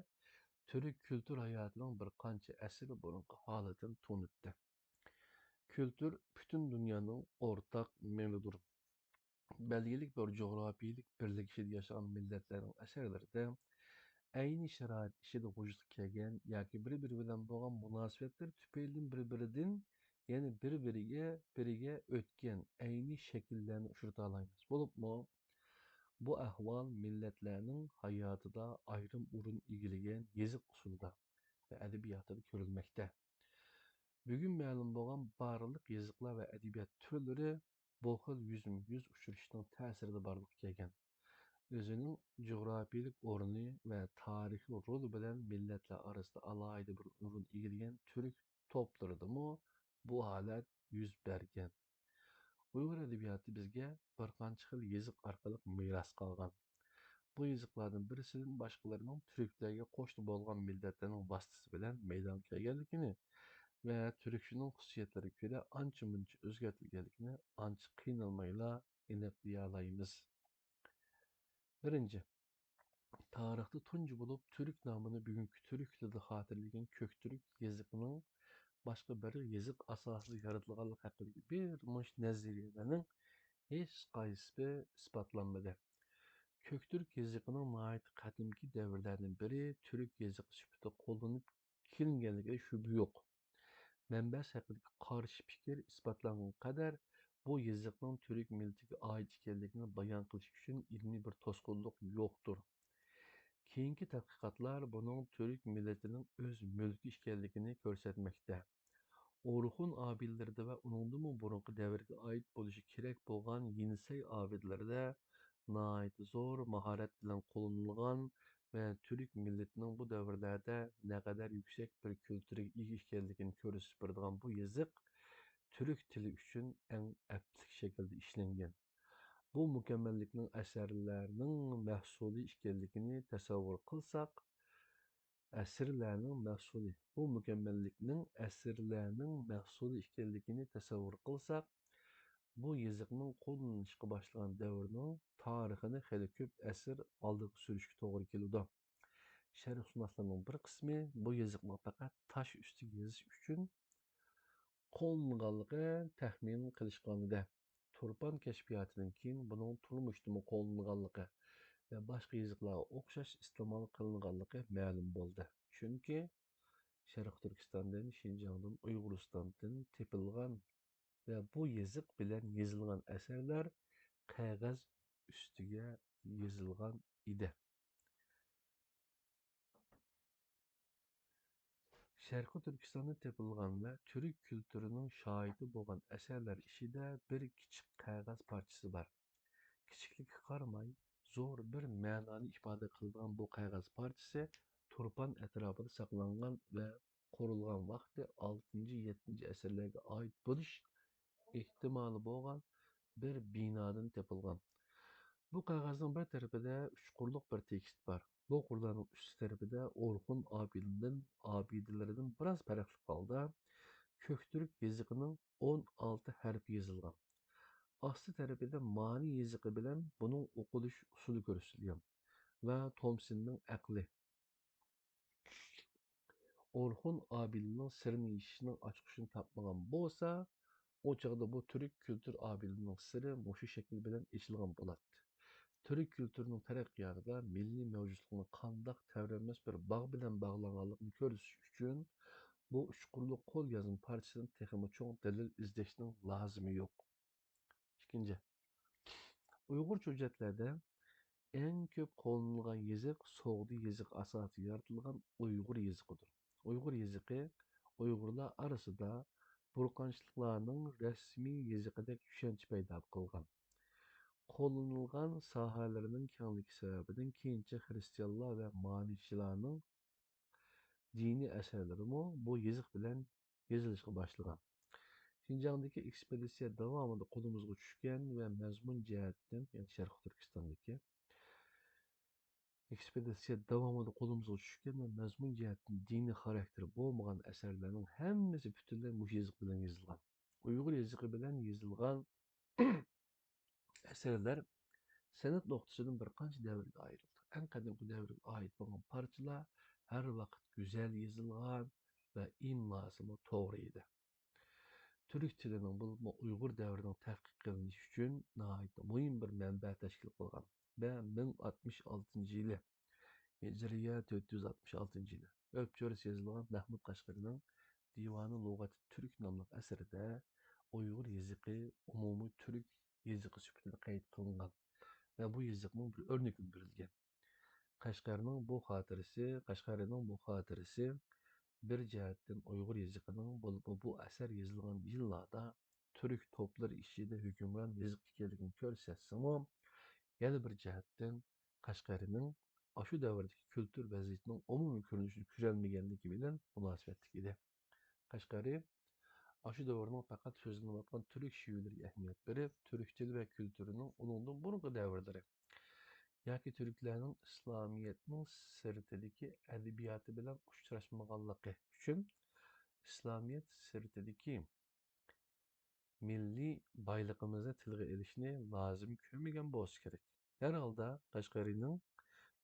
تۈرك كۈلتۈر ھاياتىنىڭ بىر قانچە ئەسىر بۇرۇنقى ھالىتىنى تونۇتتى. كۈلتۈر پۈتۈن دۇنيانىڭ ئورتاق مېلىدۇر. بەلگىلىك بىر جۇغراپىيىلىك بىرلىكىشىدە ياشىغان مىللەتلەرنىڭ ئەسەرلىرىدە ئەينى شارائىت ئىچىدە ۋۇجۇدقا كەلگەن ياكى بىر-بىرى بىلەن بولغان مۇناسىۋەتلىرى تۈپەيلىدىن بىر-بىرىدىن، يەنى بىر-بىرىگە، بىرىگە ئۆتكەن ئەينى شەكىللەرنى ئۇچرىتالايمىز. بولۇپمۇ، بۇ ئەھۋال مىللەتلەرنىڭ ھاياتىدا ئايرىم ئورۇن ئىگىلىگەن يېزىق ئۇسۇلىدا ۋە ئەدەبىياتىدا كۆرۈلمەكتە. بۈگۈن مەلۇم بولغان بارلىق يېزىقلار ۋە ئەدەبىيات تۈرلىرى بۇ خىل يۈزمۇ يۈز ئۇچرىشىشنىڭ تەسىرىدە بارلىققا كەلگەن. ئۆزىنىڭ جۇغراپىيىلىك ئورنى ۋە تارىخىي رولى بىلەن مىللەتلەر ئارىسىدا ئالاھىدە بىر ئورۇن ئىگىلىگەن تۈرك توپلىرىدىمۇ بۇ ھالەت يۈز بەرگەن. ئۇيغۇر ئەدەبىياتى بىزگە بىر قانچە خىل يېزىق ئارقىلىق مىراس قالغان. بۇ يېزىقلاردىن بىرسىدىن باشقىلىرىنىڭ تۈركلەرگە قوشنا بولغان مىللەتلەرنىڭ ۋاسىتىسى بىلەن مەيدانغا كەلگەنلىكىنى ۋە تۈركچىنىڭ خۇسۇسىيەتلىرىگە كۆرە ئانچە-مۇنچە ئۆزگەرتىلگەنلىكىنى ئانچە قىينالمايلا ئېنىقلىيالايمىز. بىرىنچى، تارىختا تۇنجى بولۇپ تۈرك نامىنى بۈگۈنكى تۈرك تىلىدا خاتىرىلىگەن كۆكتۈرك يېزىقىنىڭ باشقا بىر يېزىق ئاساسىدا يارىتىلغانلىقى ھەققىدىكى بىر مۇنچە نەزەرىيەلەرنىڭ ھېچقايسىسى ئىسپاتلانمىدى. كۆكتۈرك يېزىقىنىڭ ناھايىتى قەدىمكى دەۋرلەردىن بېرى تۈرك يېزىقى سۈپىتىدە قوللىنىپ كېلىنگەنلىكىدە شۈبھە يوق. مەنبەسى ھەققىدىكى قارشى پىكىر ئىسپاتلانغان قەدەر، بۇ يېزىقنىڭ تۈرك مىللىتىگە ئائىت ئىكەنلىكىنى بايان قىلىش ئۈچۈن ئىلمىي بىر توسقۇنلۇق يوقتۇر. كېيىنكى تەتقىقاتلار بۇنىڭ تۈرك مىللىتىنىڭ ئۆز مۈلكى ئىكەنلىكىنى كۆرسەتمەكتە. ئورخۇن ئابىدىلىرىدە ۋە ئۇنىڭدىنمۇ بۇرۇنقى دەۋرگە ئائىت بولۇشى كېرەك بولغان يېنىسەي ئابىدىلىرىدە ناھايىتى زور ماھارەت بىلەن قوللىنىلغان ۋە تۈرك مىللىتىنىڭ بۇ دەۋرلەردە نەقەدەر يۈكسەك بىر كۈلتۈرگە ئىگە ئىكەنلىكىنى كۆرسىتىپ بېرىدىغان بۇ يېزىق تۈرك تىلى ئۈچۈن ئەڭ ئەپلىك شەكىلدە ئىشلەنگەن. بۇ مۇكەممەللىكنىڭ ئەسەرلەرنىڭ مەھسۇلى ئىكەنلىكىنى تەسەۋۋۇر قىلساق، ئەسىرلەرنىڭ مەھسۇلى، بۇ مۇكەممەللىكنىڭ ئەسىرلەرنىڭ مەھسۇلى ئىكەنلىكىنى تەسەۋۋۇر قىلساق، بۇ يېزىقنىڭ قوللىنىشقا باشلىغان دەۋرىنىڭ تارىخىنى خېلى كۆپ ئەسىر ئالدىغا سۈرۈشكە توغرا كېلىدۇ. شەرقشۇناسلارنىڭ بىر قىسمى بۇ يېزىقنىڭ پەقەت تاش ئۈستىگە يېزىش ئۈچۈن قوللىنىلغانلىقى تەخمىن قىلىشقانىدى. تۇرپان كەشپىياتىدىن كېيىن بۇنىڭ تۇرمۇشتىمۇ قوللىنىلغانلىقى ۋە باشقا يېزىقلارغا ئوخشاش ئىستېمال قىلىنغانلىقى مەلۇم بولدى. چۈنكى شەرقىي تۈركىستاندىن، شىنجاڭدىن، ئۇيغۇرىستاندىن تېپىلغان ۋە بۇ يېزىق بىلەن يېزىلغان ئەسەرلەر قەغەز ئۈستىگە يېزىلغان ئىدى. شەرقىي تۈركىستاندا تېپىلغان ۋە تۈرك كۈلتۈرىنىڭ شاھىتى بولغان ئەسەرلەر ئىچىدە بىر كىچىك قەغەز پارچىسى بار. كىچىكلىكىگە قارىماي، زور بىر مەنانى ئىپادە قىلىدىغان بۇ قەغەز پارچىسى تۇرپان ئەتراپىدا ساقلانغان ۋە قۇرۇلغان ۋاقتى ئالتىنچى، يەتتىنچى ئەسىرلەرگە ئائىت بولۇش ئېھتىمالى بولغان بىر بىنادىن تېپىلغان. بۇ قەغەزنىڭ بىر تەرىپىدە ئۈچ قۇرلۇق بىر تېكىست بار. بۇ قۇرلارنىڭ ئۈستى تەرىپىدە ئورخۇن ئابىدىلىرىدىن، ئابىدىلىرىدىن بىراز پەرقلىق ھالدا كۆكتۈرك يېزىقىنىڭ ئون ئالتە ھەرپى يېزىلغان. ئاستى تەرىپىدە مانى يېزىقى بىلەن بۇنىڭ ئوقۇلۇش ئۇسۇلى كۆرسىتىلگەن ۋە تومسىننىڭ ئەقلى، ئورخۇن ئابىدىلىرىنىڭ سىرىنى ئېچىشنىڭ ئاچقۇچىنى تاپمىغان بولسا، ئۇ چاغدا بۇ تۈرك كۈلتۈر ئابىدىلىرىنىڭ سىرى مۇشۇ شەكىل بىلەن ئېچىلغان بولاتتى. تۈرك كۈلتۈرىنىڭ تەرەققىياتىدا مىللىي مەۋجۇتلۇقنىڭ قانداق تەۋرەنمەس بىر باغ بىلەن باغلانغانلىقىنى كۆرسىتىش ئۈچۈن، بۇ ئۈچ قۇرلۇق قول يازما پارچىسىدىن تېخىمۇ چوڭ دەلىل ئىزدەشنىڭ لازىمى يوق. ئىككىنچى، ئۇيغۇرچە ھۆججەتلەردە ئەڭ كۆپ قوللىنىلغان يېزىق سوغدى يېزىقى ئاساسىدا يارىتىلغان ئۇيغۇر يېزىقىدۇر. ئۇيغۇر يېزىقى ئۇيغۇرلار ئارىسىدا بۇرقانچىلىقلارنىڭ رەسمىي يېزىقىدەك چۈشەنچە پەيدا قىلغان. قوللىنىلغان ساھەلىرىنىڭ كەڭلىكى سەۋەبىدىن كېيىنچە خىرىستىيانلار ۋە مانىچىلارنىڭ دىنىي ئەسەرلىرىمۇ بۇ يېزىق بىلەن يېزىلىشقا باشلىغان. شىنجاڭدىكى ئېكسپېدىتسىيە داۋامىدا قولىمىزغا چۈشكەن ۋە مەزمۇن جەھەتتىن، يەنى شەرقىي تۈركىستاندىكى ئېكسپېدىتسىيە داۋامىدا قولىمىزغا چۈشكەن ۋە مەزمۇن جەھەتتىن دىنىي خاراكتېرى بولمىغان ئەسەرلەرنىڭ ھەممىسى پۈتۈنلەي مۇشۇ يېزىق بىلەن يېزىلغان. ئۇيغۇر يېزىقى بىلەن يېزىلغان ئەسەرلەر سەنئەت نۇقتىسىدىن بىر قانچە دەۋرگە ئايرىلدى. ئەڭ قەدىمكى دەۋرگە ئائىت بولغان پارچىلار ھەر ۋاقىت گۈزەل يېزىلغان ۋە ئىملاسىمۇ توغرا ئىدى. تۈرك تىلىنىڭ، بولۇپمۇ ئۇيغۇر دەۋرىنىڭ تەتقىق قىلىنىشى ئۈچۈن ناھايىتى مۇھىم بىر مەنبە تەشكىل قىلغان ۋە مىڭ ئاتمىش ئالتىنچى يىلى، ھىجرىيە تۆت يۈز ئاتمىش ئالتىنچى يىلى، ئۆپچۆرىسى يېزىلغان مەھمۇد قەشقەرىنىڭ دىۋانى لۇغەتى تۈرك ناملىق ئەسىرىدە ئۇيغۇر يېزىقى ئومۇمىي تۈرك يېزىقى سۈپىتىدە قەيت قىلىنغان ۋە بۇ يېزىقنىڭ بىر ئۆرنىكىمۇ بېرىلگەن. قەشقەرنىڭ بۇ خاتىرىسى، قەشقەرىنىڭ بۇ خاتىرىسى بىر جەھەتتىن ئۇيغۇر يېزىقىنىڭ، بولۇپمۇ بۇ ئەسەر يېزىلغان يىللاردا تۈرك توپلىرى ئىچىدە ھۆكۈمران يېزىق ئىكەنلىكىنى كۆرسەتسىمۇ، يەنە بىر جەھەتتىن قەشقەرىنىڭ ئاشۇ دەۋردىكى كۈلتۈر ۋەزىيىتىنىڭ ئومۇمىي كۆرۈنۈشىنى كۆرەلمىگەنلىكى بىلەن مۇناسىۋەتلىك ئىدى. قەشقەرى ئاشۇ دەۋرنىڭ پەقەت سۆزلىنىۋاتقان تۈرك شېئىرلىرىگە ئەھمىيەت بېرىپ، تۈرك تىلى ۋە كۈلتۈرىنىڭ ئۇنىڭدىن بۇرۇنقى دەۋرلىرى ياكى تۈركلەرنىڭ ئىسلامىيەتنىڭ سىرتىدىكى ئەدەبىياتى بىلەن ئۇچراشمىغانلىقى ئۈچۈن، ئىسلامىيەت سىرتىدىكى مىللىي بايلىقىمىزنى تىلغا ئېلىشنى لازىم كۆرمىگەن بولسا كېرەك. ھەر ھالدا، قەشقەرىنىڭ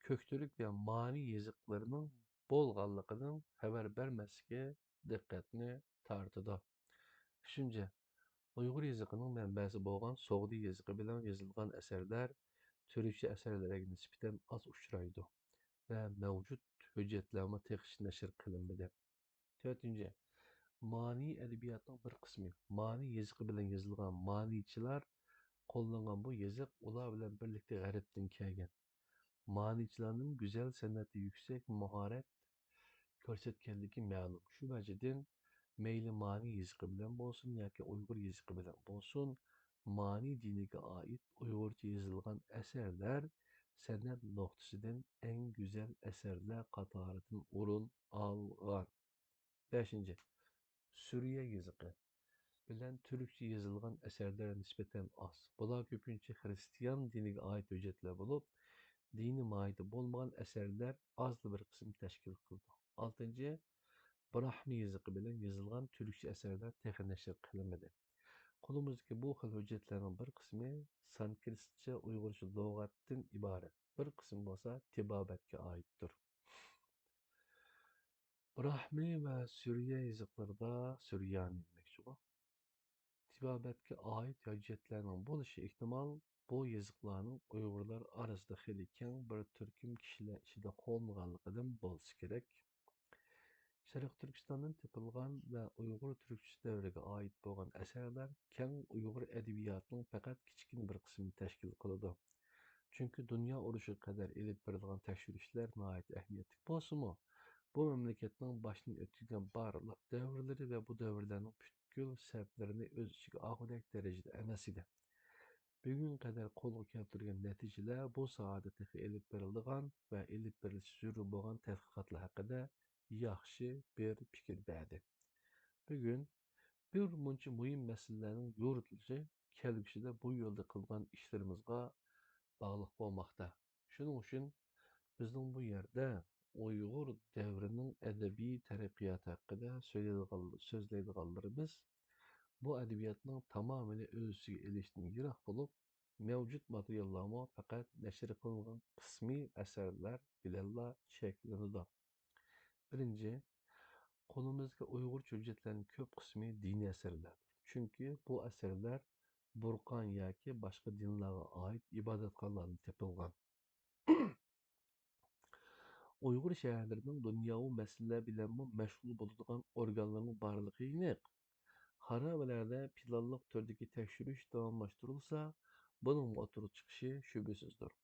كۆكتۈرك ۋە مانى يېزىقلىرىنىڭ بولغانلىقىدىن خەۋەر بەرمەسلىكى دىققەتنى تارتىدۇ. ئۈچىنچى، ئۇيغۇر يېزىقىنىڭ مەنبەسى بولغان سوغدى يېزىقى بىلەن يېزىلغان ئەسەرلەر تۈركچە ئەسەرلەرگە نىسبەتەن ئاز ئۇچرايدۇ ۋە مەۋجۇت ھۆججەتلەرمۇ تېخىچە نەشر قىلىنمىدى. تۆتىنچى، مانى ئەدەبىياتنىڭ بىر قىسمى. مانى يېزىقى بىلەن يېزىلغان مانىچىلار قوللانغان بۇ يېزىق ئۇلار بىلەن بىرلىكتە غەربتىن كەلگەن. مانىچىلارنىڭ گۈزەل سەنئەتتە يۈكسەك ماھارەت كۆرسەتكەنلىكى مەلۇم. شۇ ۋەجىدىن، مەيلى مانى يېزىقى بىلەن بولسۇن ياكى ئۇيغۇر يېزىقى بىلەن بولسۇن، مانى دىنىگە ئائىت ئۇيغۇرچە يېزىلغان ئەسەرلەر سەنئەت نۇقتىسىدىن ئەڭ گۈزەل ئەسەرلەر قاتارىدىن ئورۇن ئالغان. بەشىنچى، سۈرىيە يېزىقى بىلەن تۈركچە يېزىلغان ئەسەرلەر نىسبەتەن ئاز. بۇلار كۆپىنچە خىرىستىيان دىنىگە ئائىت ھۆججەتلەر بولۇپ، دىنىي ماھىيىتى بولمىغان ئەسەرلەر ئازلا بىر قىسىم تەشكىل قىلىدۇ. ئالتىنچى، براھمى يېزىقى بىلەن يېزىلغان تۈركچە ئەسەرلەر تېخى نەشر قىلىنمىدى. قولىمىزدىكى بۇ خىل ھۆججەتلەرنىڭ بىر قىسمى سانسكرىتچە ئۇيغۇرچە لۇغەتتىن ئىبارەت، بىر قىسمى بولسا تېبابەتكە ئائىتتۇر. براھمى ۋە سۈرىيە يېزىقلىرىدا، سۈريانى دېمەكچىغۇ، تېبابەتكە ئائىت ھۆججەتلەرنىڭ بولۇشى ئېھتىمال، بۇ يېزىقلارنىڭ ئۇيغۇرلار ئارىسىدا خېلى كەڭ بىر تۈركۈم كىشىلەر ئىچىدە قوللىنىلغانلىقىدىن بولسا كېرەك. شەرقىي تۈركىستاندىن تېپىلغان ۋە ئۇيغۇر تۈركچىسى دەۋرىگە ئائىت بولغان ئەسەرلەر كەڭ ئۇيغۇر ئەدەبىياتىنىڭ پەقەت كىچىككىنە بىر قىسمىنى تەشكىل قىلىدۇ. چۈنكى دۇنيا ئۇرۇشىغا قەدەر ئېلىپ بېرىلغان تەكشۈرۈشلەر ناھايىتى ئەھمىيەتلىك بولسىمۇ، بۇ مەملىكەتنىڭ باشتىن ئۆتكۈزگەن بارلىق دەۋرلىرى ۋە بۇ دەۋرلەرنىڭ پۈتكۈل سەۋەبلىرىنى ئۆز ئىچىگە ئالغۇدەك دەرىجىدە ئەمەس ئىدى. بۈگۈنگە قەدەر قولغا كەلتۈرگەن نەتىجىلەر بۇ ساھەدە تېخى ئېلىپ بېرىلىدىغان ۋە ئېلىپ بېرىلىشى زۆرۈر بولغان تەتقىقاتلار ھەققىدە ياخشى بىر پىكىر بەردى. بۈگۈن بىر مۇنچە مۇھىم مەسىلىلەرنىڭ يورۇتۇلۇشى كەلگۈسىدە بۇ يولدا قىلىدىغان ئىشلىرىمىزغا باغلىق بولماقتا. شۇنىڭ ئۈچۈن بىزنىڭ بۇ يەردە ئۇيغۇر دەۋرىنىڭ ئەدەبىي تەرەققىياتى ھەققىدە سۆزلەيدىغان، سۆزلەيدىغانلىرىمىز بۇ ئەدەبىياتنىڭ تامامىنى ئۆز ئىچىگە ئېلىشتىن يىراق بولۇپ، مەۋجۇت ماتېرىياللارمۇ پەقەت نەشر قىلىنغان قىسمىي ئەسەرلەر بىلەنلا چەكلىنىدۇ. بىرىنچى، قولىمىزدىكى ئۇيغۇرچە ھۆججەتلەرنىڭ كۆپ قىسمى دىنىي ئەسەرلەردۇر. چۈنكى بۇ ئەسەرلەر بۇرقان ياكى باشقا دىنلارغا ئائىت ئىبادەتخانىلاردىن تېپىلغان. ئۇيغۇر شەھەرلىرىنىڭ دۇنياۋى مەسىلىلەر بىلەنمۇ مەشغۇل بولىدىغان ئورگانلارنىڭ بارلىقى ئېنىق. خارابىلەردە پىلانلىق تۈردىكى تەكشۈرۈش داۋاملاشتۇرۇلسا، بۇنىڭمۇ ئوتتۇرىغا چىقىشى شۈبھىسىزدۇر.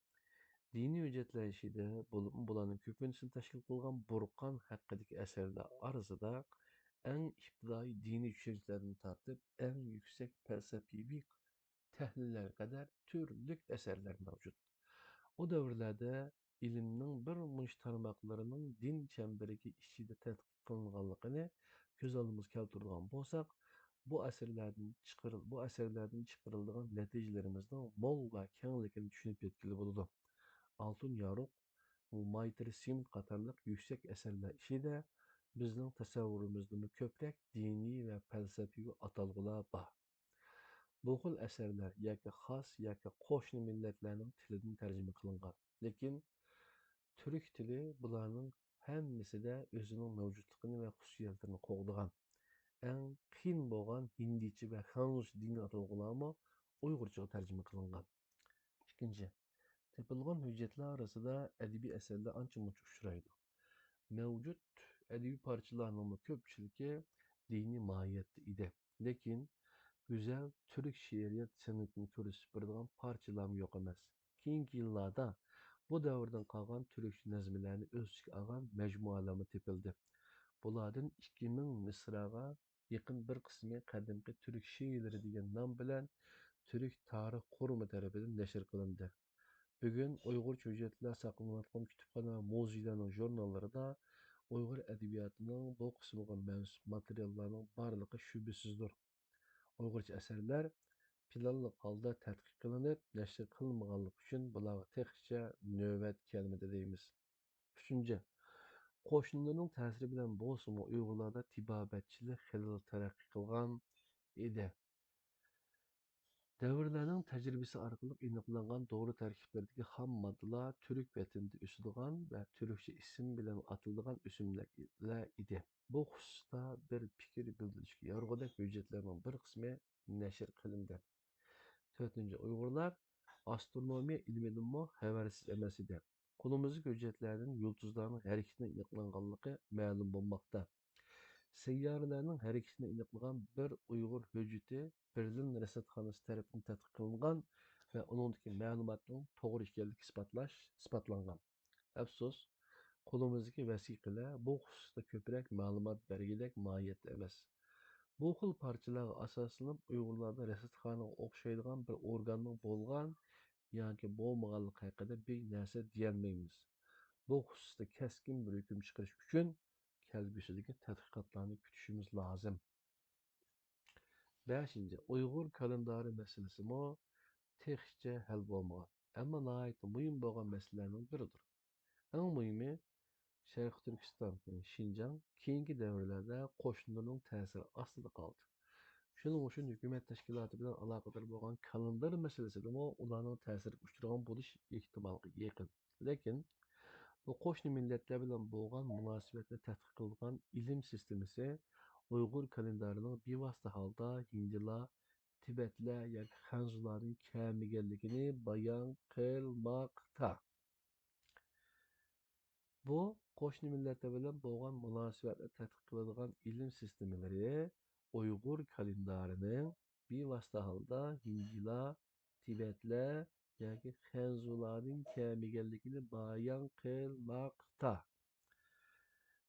دىنىي ھۆججەتلەر ئىچىدە، بولۇپمۇ بۇلارنىڭ كۆپىنچىسىنى تەشكىل قىلغان بۇرقان ھەققىدىكى ئەسەرلەر ئارىسىدا ئەڭ ئىپتىدائىي دىنىي چۈشەنچىلەردىن تارتىپ، ئەڭ يۈكسەك پەلسەپىۋى تەھلىللەرگە قەدەر تۈرلۈك ئەسەرلەر مەۋجۇت. ئۇ دەۋرلەردە ئىلىمنىڭ بىر مۇنچە تارماقلىرىنىڭ دىن چەمبىرىكى ئىچىدە تەتقىق قىلىنغانلىقىنى كۆز ئالدىمىزغا كەلتۈرىدىغان بولساق، بۇ ئەسەرلەردىن چىقىرىل-، بۇ ئەسەرلەردىن چىقىرىلىدىغان نەتىجىلىرىمىزنىڭ مول ۋە كەڭلىكىنى چۈشىنىپ يەتكىلى بولىدۇ. ئالتۇن يارۇق، مايترى سىمت قاتارلىق يۈكسەك ئەسەرلەر ئىچىدە بىزنىڭ تەسەۋۋۇرىمىزدىنمۇ كۆپرەك دىنىي ۋە پەلسەپىۋى ئاتالغۇلار بار. بۇ خىل ئەسەرلەر ياكى خاس ياكى قوشنا مىللەتلەرنىڭ تىلىدىن تەرجىمە قىلىنغان، لېكىن تۈرك تىلى بۇلارنىڭ ھەممىسىدە ئۆزىنىڭ مەۋجۇتلۇقىنى ۋە خۇسۇسىيەتلىرىنى قوغدىغان. ئەڭ قىيىن بولغان ھىندىچە ۋە خەنزۇچە دىنىي ئاتالغۇلارمۇ ئۇيغۇرچىغا تەرجىمە قىلىنغان. ئىككىنچى، تېپىلغان ھۆججەتلەر ئارىسىدا ئەدەبىي ئەسەرلەر ئانچە-مۇنچە ئۇچرايدۇ. مەۋجۇت ئەدەبىي پارچىلارنىڭمۇ كۆپچىلىكى دىنىي ماھىيەتتە ئىدى. لېكىن گۈزەل تۈرك شېئىرىيەت سەنئىتىنى كۆرسىتىپ بېرىدىغان پارچىلارمۇ يوق ئەمەس. كېيىنكى يىللاردا بۇ دەۋردىن قالغان تۈركچە نەزمىلەرنى ئۆز ئىچىگە ئالغان مەجمۇئەلەرمۇ تېپىلدى. بۇلاردىن ئىككى مىڭ مىسراغا يېقىن بىر قىسمى قەدىمكى تۈرك شېئىرلىرى دېگەن نام بىلەن تۈرك تارىخ قۇرۇمى تەرىپىدىن نەشر قىلىندى. بۈگۈن ئۇيغۇرچە ھۆججەتلەر ساقلىنىۋاتقان كۇتۇپخانا ۋە مۇزېيلارنىڭ ژۇرناللىرىدا ئۇيغۇر ئەدەبىياتىنىڭ بۇ قىسمىغا مەنسۇپ ماتېرىياللارنىڭ بارلىقى شۈبھىسىزدۇر. ئۇيغۇرچە ئەسەرلەر پىلانلىق ھالدا تەتقىق قىلىنىپ، نەشر قىلىنمىغانلىقى ئۈچۈن بۇلارغا تېخىچە نۆۋەت كەلمىدى دەيمىز. ئۈچىنچى، قوشنىلىرىنىڭ تەسىرى بىلەن بولسىمۇ، ئۇيغۇرلاردا تېبابەتچىلىك خېلىلا تەرەققىي قىلغان ئىدى. دەۋرلەرنىڭ تەجرىبىسى ئارقىلىق ئېنىقلانغان دورا تەركىبلىرىدىكى خام ماددىلار تۈرك ۋەتىنىدە ئۆسىدىغان ۋە تۈركچە ئىسىم بىلەن ئاتىلىدىغان ئۆسۈملۈكلەر ئىدى. بۇ خۇسۇستا بىر پىكىر بىلدۈرۈشكە يارىغۇدەك ھۆججەتلەرنىڭ بىر قىسمى نەشر قىلىندى. تۆتىنچى، ئۇيغۇرلار ئاسترونومىيە ئىلمىدىنمۇ خەۋەرسىز ئەمەس ئىدى. قولىمىزدىكى ھۆججەتلەردىن يۇلتۇزلارنىڭ ھەرىكىتىنىڭ ئېنىقلانغانلىقى مەلۇم بولماقتا. سەييارىلەرنىڭ ھەرىكىتىنى ئېنىقلىغان بىر ئۇيغۇر ھۆججىتى بېرلىن رەسدخانىسى تەرىپىدىن تەتقىق قىلىنغان ۋە ئۇنىڭدىكى مەلۇماتنىڭ توغرا ئىكەنلىكى ئىسپاتلاش، ئىسپاتلانغان. ئەپسۇس، قولىمىزدىكى ۋەسىقىلەر بۇ خۇسۇستا كۆپرەك مەلۇمات بەرگۈدەك ماھىيەتتە ئەمەس. بۇ خىل پارچىلارغا ئاساسلىنىپ، ئۇيغۇرلاردا رەسدخانىغا ئوخشايدىغان بىر ئورگاننىڭ بولغان ياكى بولمىغانلىقى ھەققىدە بىر نەرسە دېيەلمەيمىز. بۇ خۇسۇستا كەسكىن بىر ھۆكۈم چىقىرىش ئۈچۈن كەلگۈسىدىكى تەتقىقاتلارنى كۈتۈشىمىز لازىم. بەشىنچى، ئۇيغۇر كالېندارى مەسىلىسىمۇ تېخىچە ھەل بولمىغان، ئەمما ناھايىتى مۇھىم بولغان مەسىلىلەرنىڭ بىرىدۇر. ئەڭ مۇھىمى، شەرقىي تۈركىستان، يەنى شىنجاڭ كېيىنكى دەۋرلەردە قوشنىلىرىنىڭ تەسىرى ئاستىدا قالدى. شۇنىڭ ئۈچۈن ھۆكۈمەت تەشكىلاتى بىلەن ئالاقىدار بولغان كالېندار مەسىلىسىدىمۇ ئۇلارنىڭ تەسىرىگە ئۇچرىغان بولۇش ئېھتىمالى يېقىن. لېكىن بۇ قوشنا مىللەتلەر بىلەن بولغان مۇناسىۋەتنى تەتقىق قىلىدىغان ئىلىم سىستېمىسى ئۇيغۇر كالېندارىنىڭ بىۋاسىتە ھالدا ھىندىلار، تىبەتلەر ياكى خەنزۇلاردىن كەلمىگەنلىكىنى بايان قىلماقتا. بۇ قوشنا مىللەتلەر بىلەن بولغان مۇناسىۋەتنى تەتقىق قىلىدىغان ئىلىم سىستېمىلىرى ئۇيغۇر كالېندارىنىڭ بىۋاسىتە ھالدا ھىندىلار، تىبەتلەر ياكى خەنزۇلاردىن كەلمىگەنلىكىنى بايان قىلماقتا.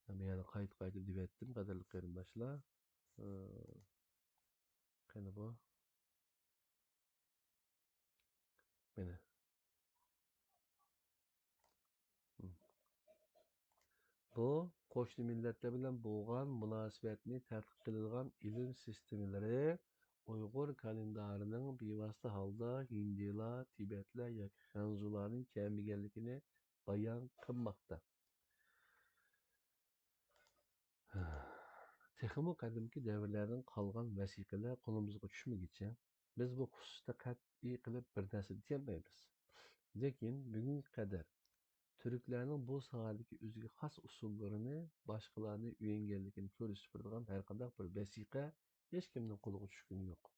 مەن يەنە قايتا-قايتا دېۋەتتىم، قەدىرلىك قېرىنداشلار. ئى، قېنى بۇ؟ مانا. بۇ قوشنا مىللەتلەر بىلەن بولغان مۇناسىۋەتنى تەتقىق قىلىدىغان ئىلىم سىستېمىلىرى ئۇيغۇر كالېندارىنىڭ بىۋاسىتە ھالدا ھىندىلار، تىبەتلەر ياكى خەنزۇلاردىن كەلمىگەنلىكىنى بايان قىلماقتا. تېخىمۇ قەدىمكى دەۋرلەردىن قالغان ۋەسىقىلەر قولىمىزغا چۈشمىگۈچە، بىز بۇ خۇسۇستا قەتئىي قىلىپ بىر نەرسە دېيەلمەيمىز. لېكىن بۈگۈنگە قەدەر تۈركلەرنىڭ بۇ ساھەدىكى ئۆزىگە خاس ئۇسۇللىرىنى باشقىلارنى ئۆگەنگەنلىكىنى كۆرسىتىپ بېرىدىغان ھەرقانداق بىر ۋەسىقە ھېچكىمنىڭ قولىغا چۈشكىنى يوق.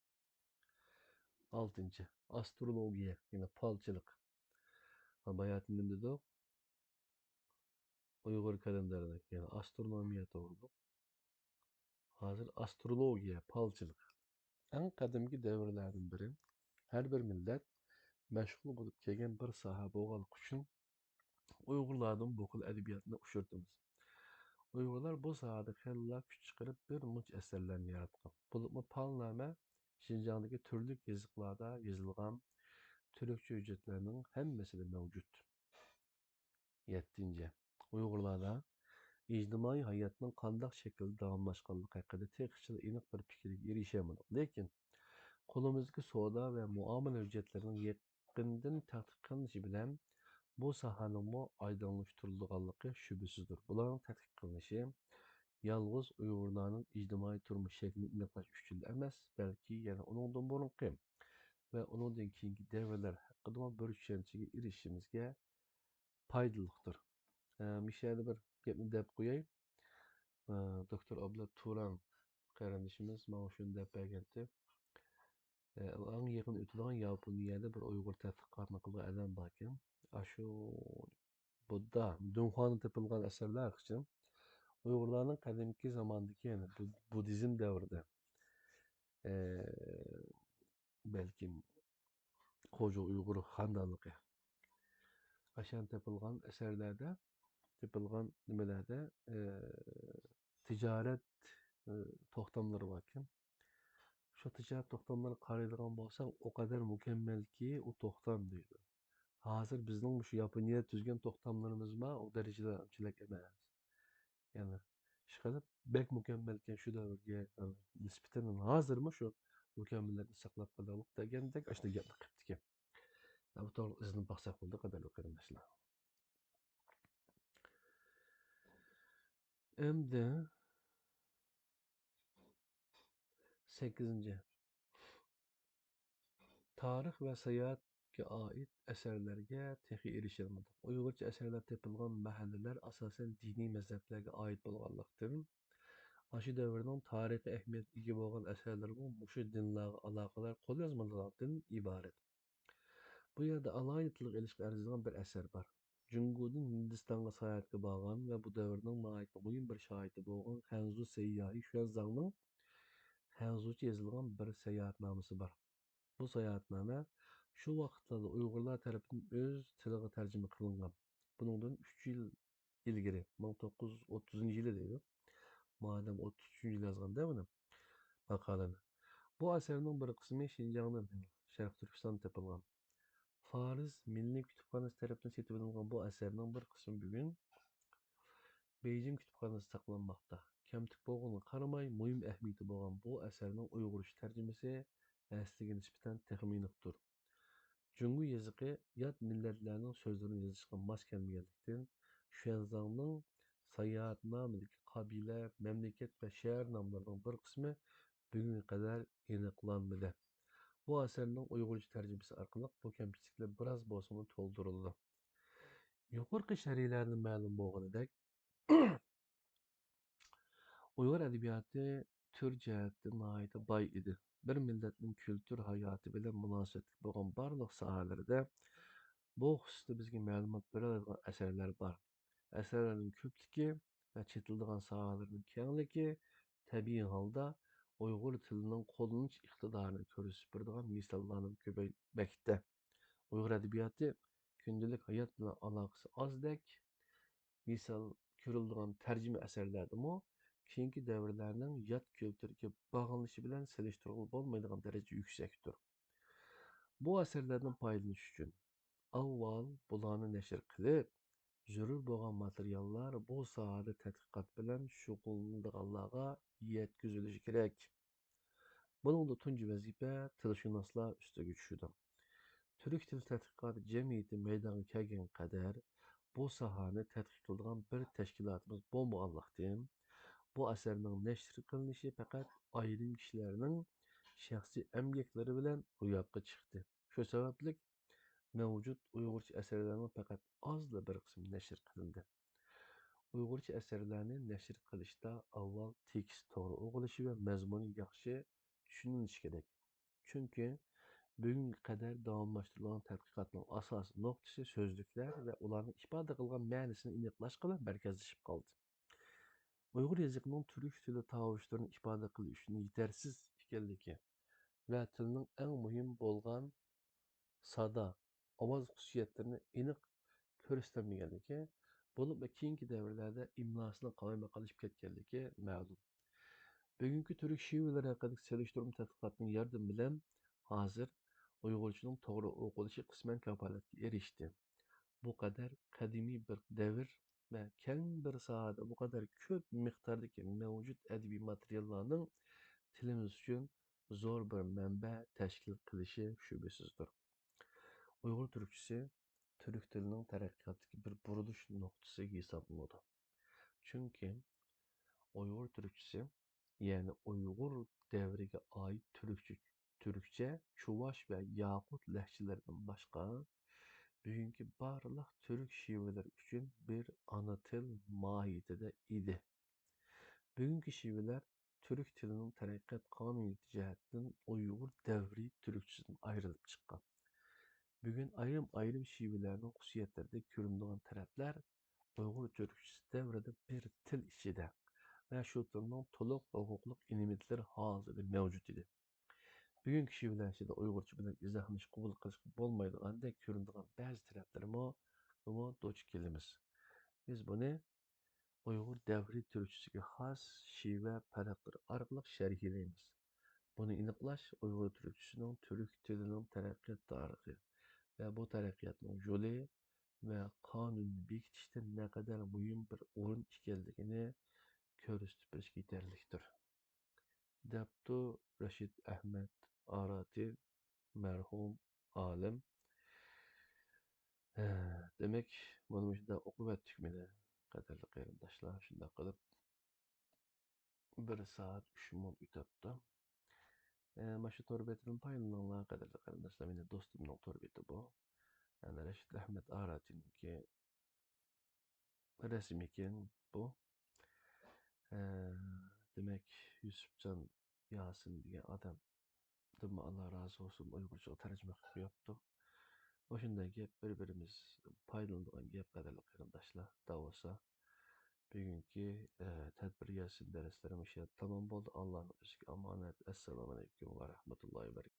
ئالتىنچى، ئاسترولوگىيە، يەنى پالچىلىق. ھا، باياتىن نېمە دېدۇق؟ ئۇيغۇر كالېندارىنى، يەنى ئاسترونومىيە توغرىلىق. ھازىر ئاسترولوگىيە، پالچىلىق. ئەڭ قەدىمكى دەۋرلەردىن بىرى، ھەر بىر مىللەت مەشغۇل بولۇپ كەلگەن بىر ساھە بولغانلىقى ئۈچۈن، ئۇيغۇرلاردىن بۇ خىل ئەدەبىياتنى ئۇچرىتىمىز. ئۇيغۇرلار بۇ ساھەدە خېلىلا كۈچ چىقىرىپ، بىر مۇنچە ئەسەرلەرنى ياراتقان. بولۇپمۇ پالنامە شىنجاڭدىكى تۈرلۈك يېزىقلاردا يېزىلغان تۈركچە ھۆججەتلەرنىڭ ھەممىسىدە مەۋجۇت. يەتتىنچى، ئۇيغۇرلاردا ئىجتىمائىي ھاياتنىڭ قانداق شەكىلدە داۋاملاشقانلىقى ھەققىدە تېخىچىلا ئېنىق بىر پىكىرگە ئېرىشەلمىدۇق. لېكىن قولىمىزدىكى سودا ۋە مۇئامىلە ھۆججەتلىرىنىڭ يېقىندىن تەتقىق قىلىنىشى بىلەن بۇ ساھەنىڭمۇ ئايدىڭلاشتۇرۇلىدىغانلىقى شۈبھىسىزدۇر. بۇلارنىڭ تەتقىق قىلىنىشى يالغۇز ئۇيغۇرلارنىڭ ئىجتىمائىي تۇرمۇش شەكلىنى ئېنىقلاش ئۈچۈنلا ئەمەس، بەلكى يەنە ئۇنىڭدىن بۇرۇنقى ۋە ئۇنىڭدىن كېيىنكى دەۋرلەر ھەققىدىمۇ بىر چۈشەنچىگە ئېرىشىشىمىزگە پايدىلىقتۇر. ئە، مۇشۇ يەردە بىر گەپنى دەپ قوياي. ئە، دوكتور ئابلەت تۇران قېرىندىشىمىز ماڭا شۇنى دەپ بەرگەنتى. ئە، ئەڭ يېقىن ئۆتىدىغان ياپونىيەدە بىر ئۇيغۇر تەتقىقاتنى قىلغان ئادەم باركەن. ئاشۇ بۇددا، دۇنخۇاندا تېپىلغان ئەسەرلەر ئىچىدىن ئۇيغۇرلارنىڭ قەدىمكى زاماندىكى، يەنى بۇ-، بۇددىزم دەۋرىدە، ئە، بەلكىم خوجا ئۇيغۇر خانىدانلىقى. ئاشۇ تېپىلغان ئەسەرلەردە، تېپىلغان نېمىلەردە، ئى، تىجارەت، ئى، توختاملىرى باركەن. شۇ تىجارەت توختاملىرىغا قارايدىغان بولساڭ، ئۇ قەدەر مۇكەممەلكى، ئۇ توختام دەيدۇ. ھازىر بىزنىڭ مۇشۇ ياپونىيەدە تۈزگەن توختاملىرىمىز بار، ئۇ دەرىجىدە ئۇنچىلىك ئەمەس. يەنى ئىشقىلىپ، بەك مۇكەممەلكەن شۇ دەۋرگە، يەنى نىسبەتەن ھازىرمۇ شۇ مۇكەممەللىكنى ساقلاپ قالدۇق دېگەندەك ئاشۇنداق گەپنى قىپتىكەن. بۇ توغرىلىق ئىزدىنىپ باقساق بولدى، قەدىرلىك قېرىنداشلار. ئەمدى سەككىزىنچى. تارىخ ۋە ساياھەتكە ئائىت ئەسەرلەرگە تېخى ئېرىشەلمىدۇق. ئۇيغۇرچە ئەسەرلەر تېپىلغان مەھەللىلەر ئاساسەن دىنىي مەزھەپلەرگە ئائىت بولغانلىقتىن، ئاشۇ دەۋرنىڭ تارىخىي ئەھمىيەتكە ئىگە بولغان ئەسەرلىرىمۇ مۇشۇ دىنلارغا ئالاقىدار قوليازمىلاردىن ئىبارەت. بۇ يەردە ئالاھىدە تىلغا ئېلىشقا ئەرزىيدىغان بىر ئەسەر بار. جۇڭگودىن ھىندىستانغا ساياھەتكە بارغان ۋە بۇ دەۋرنىڭ ناھايىتى مۇھىم بىر شاھىتى بولغان خەنزۇ سەيياھى شۈەنزاڭنىڭ خەنزۇچە يېزىلغان بىر ساياھەتنامىسى بار. بۇ ساياھەتنامە شۇ ۋاقىتلاردا ئۇيغۇرلار تەرىپىدىن ئۆز تىلىغا تەرجىمە قىلىنغان. بۇنىڭدىن ئۈچ يىل ئىلگىرى، مىڭ توققۇز يۈز ئوتتۇزىنچى يىلى دەيدۇ. مادەم ئوتتۇز ئۈچىنچى يىلى يازغاندا بۇنى، ماقالىنى. بۇ ئەسەرنىڭ بىر قىسمى شىنجاڭدىن، شەرقىي تۈركىستاندىن تېپىلغان. فارس مىللىي كۇتۇپخانىسى تەرىپىدىن سېتىۋېلىنغان بۇ ئەسەرنىڭ بىر قىسمى بۈگۈن بېيجىڭ كۇتۇپخانىسىدا ساقلانماقتا. كەمتۈك بولغىنىغا قارىماي، مۇھىم ئەھمىيىتى بولغان بۇ ئەسەرنىڭ ئۇيغۇرچە تەرجىمىسى ئەسلىگە نىسبەتەن تېخىمۇ ئېنىقتۇر. جۇڭگو يېزىقى يات مىللەتلەرنىڭ سۆزلىرىنى يېزىشقا ماس كەلمىگەنلىكتىن، شۈەنزاڭنىڭ ساياھەتنامىدىكى قەبىلە، مەملىكەت ۋە شەھەر ناملىرىنىڭ بىر قىسمى بۈگۈنگە قەدەر ئېنىقلانمىدى. بۇ ئەسەرنىڭ ئۇيغۇرچە تەرجىمىسى ئارقىلىق بۇ كەمچىلىكلەر بىراز بولسىمۇ تولدۇرۇلىدۇ. يۇقىرىقى شەرھلەردىن مەلۇم بولغىنىدەك، ئۇيغۇر ئەدەبىياتى تۈر جەھەتتىن ناھايىتى باي ئىدى. بىر مىللەتنىڭ كۈلتۈر ھاياتى بىلەن مۇناسىۋەتلىك بولغان بارلىق ساھەلەردە بۇ خۇسۇستا بىزگە مەلۇمات بېرەلەيدىغان ئەسەرلەر بار. ئەسەرلەرنىڭ كۆپلۈكى ۋە چېتىلىدىغان ساھەلىرىنىڭ كەڭلىكى تەبىئىي ھالدا ئۇيغۇر تىلىنىڭ قوللىنىش ئىقتىدارىنى كۆرسىتىپ بېرىدىغان مىساللارنىڭ كۆپەيمەكتە. ئۇيغۇر ئەدەبىياتى كۈندىلىك ھايات بىلەن ئالاقىسى ئازدەك، مىسال كۆرۈلىدىغان تەرجىمە ئەسەرلەردىمۇ كېيىنكى دەۋرلەرنىڭ يات كۈلتۈرگە باغلىنىشى بىلەن سېلىشتۇرغىلى بولمايدىغان دەرىجىدە يۈكسەكتۇر. بۇ ئەسەرلەردىن پايدىلىنىش ئۈچۈن ئاۋۋال بۇلارنى نەشر قىلىپ، زۆرۈر بولغان ماتېرىياللار بۇ ساھەدە تەتقىقات بىلەن شۇغۇللىنىدىغانلارغا يەتكۈزۈلۈشى كېرەك. بۇنىڭدا تۇنجى ۋەزىپە تىلشۇناسلار ئۈستىگە چۈشىدۇ. تۈرك تىل تەتقىقاتى جەمئىيىتى مەيدانغا كەلگەنگە قەدەر بۇ ساھەنى تەتقىق قىلىدىغان بىر تەشكىلاتىمىز بولمىغانلىقتىن، بۇ ئەسەرنىڭ نەشر قىلىنىشى پەقەت ئايرىم كىشىلەرنىڭ شەخسىي ئەمگەكلىرى بىلەن روياپقا چىقتى. شۇ سەۋەبلىك مەۋجۇت ئۇيغۇرچە ئەسەرلەرنىڭ پەقەت ئازلا بىر قىسمى نەشر قىلىندى. ئۇيغۇرچە ئەسەرلەرنى نەشر قىلىشتا ئاۋۋال تېكىست توغرا ئوقۇلۇشى ۋە مەزمۇنى ياخشى چۈشىنىلىشى كېرەك. چۈنكى بۈگۈنگە قەدەر داۋاملاشتۇرۇلغان تەتقىقاتنىڭ ئاساسىي نۇقتىسى سۆزلۈكلەر ۋە ئۇلارنىڭ ئىپادە قىلغان مەنىسىنى ئېنىقلاشقىلا مەركەزلىشىپ قالدى. ئۇيغۇر يېزىقىنىڭ تۈرك تىلى تاۋۇشلىرىنى ئىپادە قىلىش ئۈچۈن يېتەرسىز ئىكەنلىكى ۋە تىلنىڭ ئەڭ مۇھىم بولغان سادا، ئاۋاز خۇسۇسىيەتلىرىنى ئېنىق كۆرسىتەلمىگەنلىكى، بولۇپمۇ كېيىنكى دەۋرلەردە ئىملاسىنىڭ قالايمىقانلىشىپ كەتكەنلىكى مەلۇم. بۈگۈنكى تۈرك شېۋىلىرى ھەققىدىكى سېلىشتۇرما تەتقىقاتنىڭ ياردىمى بىلەن ھازىر ئۇيغۇرچىنىڭ توغرا ئوقۇلۇشى قىسمەن كاپالەتكە ئېرىشتى. بۇ قەدەر قەدىمىي بىر دەۋر ۋە كەڭ بىر ساھەدە بۇ قەدەر كۆپ مىقداردىكى مەۋجۇت ئەدەبىي ماتېرىياللارنىڭ تىلىمىز ئۈچۈن زور بىر مەنبە تەشكىل قىلىشى شۈبھىسىزدۇر. ئۇيغۇر تۈركچىسى تۈرك تىلىنىڭ تەرەققىياتتىكى بىر بۇرۇلۇش نۇقتىسى ھېسابلىنىدۇ. چۈنكى ئۇيغۇر تۈركچىسى، يەنى ئۇيغۇر دەۋرىگە ئائىت تۈركچە، تۈركچە، چۇۋاش ۋە ياقۇت لەھجىلىرىدىن باشقا، بۈگۈنكى بارلىق تۈرك شېۋىلىرى ئۈچۈن بىر ئانا تىل ماھىيىتىدە ئىدى. بۈگۈنكى شېۋىلەر تۈرك تىلىنىڭ تەرەققىيات قانۇنىيىتى جەھەتتىن ئۇيغۇر دەۋرى تۈركچىسىدىن ئايرىلىپ چىققان. بۈگۈن ئايرىم-ئايرىم شېۋىلەرنىڭ خۇسۇسىيەتلىرىدە كۆرۈنىدىغان تەرەپلەر ئۇيغۇر تۈركچىسى دەۋرىدە بىر تىل ئىچىدە ۋە شۇ تىلنىڭ تولۇق ھوقۇقلۇق ئېلېمېنتلىرى ھالىتىدە مەۋجۇت ئىدى. بۈگۈنكى شېۋىلەر ئىچىدە ئۇيغۇرچە بىلەن ئىزاھلىنىش قوبۇل قىلىشقا بولمايدىغاندەك كۆرۈنىدىغان بەزى تەرەپلىرىمۇ، بۇمۇ دۇچ كېلىمىز. بىز بۇنى ئۇيغۇر دەۋرى تۈركچىسىگە خاس شېۋە پەرقلىرى ئارقىلىق شەرھلەيمىز. بۇنى ئېنىقلاش ئۇيغۇر تۈركچىسىنىڭ تۈرك تىلىنىڭ تەرەققىيات تارىخى ۋە بۇ تەرەققىياتنىڭ يولى ۋە قانۇنىنى بېكىتىشتە نەقەدەر مۇھىم بىر ئورۇن ئىكەنلىكىنى كۆرسىتىپ بېرىشكە يېتەرلىكتۇر. دەپتۇ رەشىد ئەھمەت ئاراتى مەرھۇم ئالىم. ھە، دېمەك، مانا مۇشۇنداق ئوقۇۋەتتۇق مانا، قەدىرلىك قېرىنداشلار، شۇنداق قىلىپ بىر سائەت ئۈچ مىنۇت ئۆتۈپتۇ. ئە، مانا شۇ تور بېتىدىن پايدىلىنىڭلار، قەدىرلىك قېرىنداشلار، مېنىڭ دوستۇمنىڭ تور بېتى بۇ. يەنى رەشىد ئەھمەت ئاراتىنىڭكى رەسىمىكەن بۇ. ئە، دېمەك، يۈسۈپجان ياسىن دېگەن ئادەمدىنمۇ ئاللا رازى بولسۇن، ئۇيغۇرچىغا تەرجىمە قىلىپ قويۇپتۇ. مۇشۇنداق گەپ، بىر-بىرىمىز پايدىلىنىدىغان گەپ، قەدىرلىك قېرىنداشلار. دەۋالسا، بۈگۈنكى، ئە، تەدبىر ياسىن دەرسلىرى مۇشۇ يەردە تامام بولدى. ئاللانىڭ ئۆزىگە ئامانەت. ئەسسالامۇئەلەيكۇم ۋە رەھمەتۇللاھى ۋە بەرىكاتۇھ.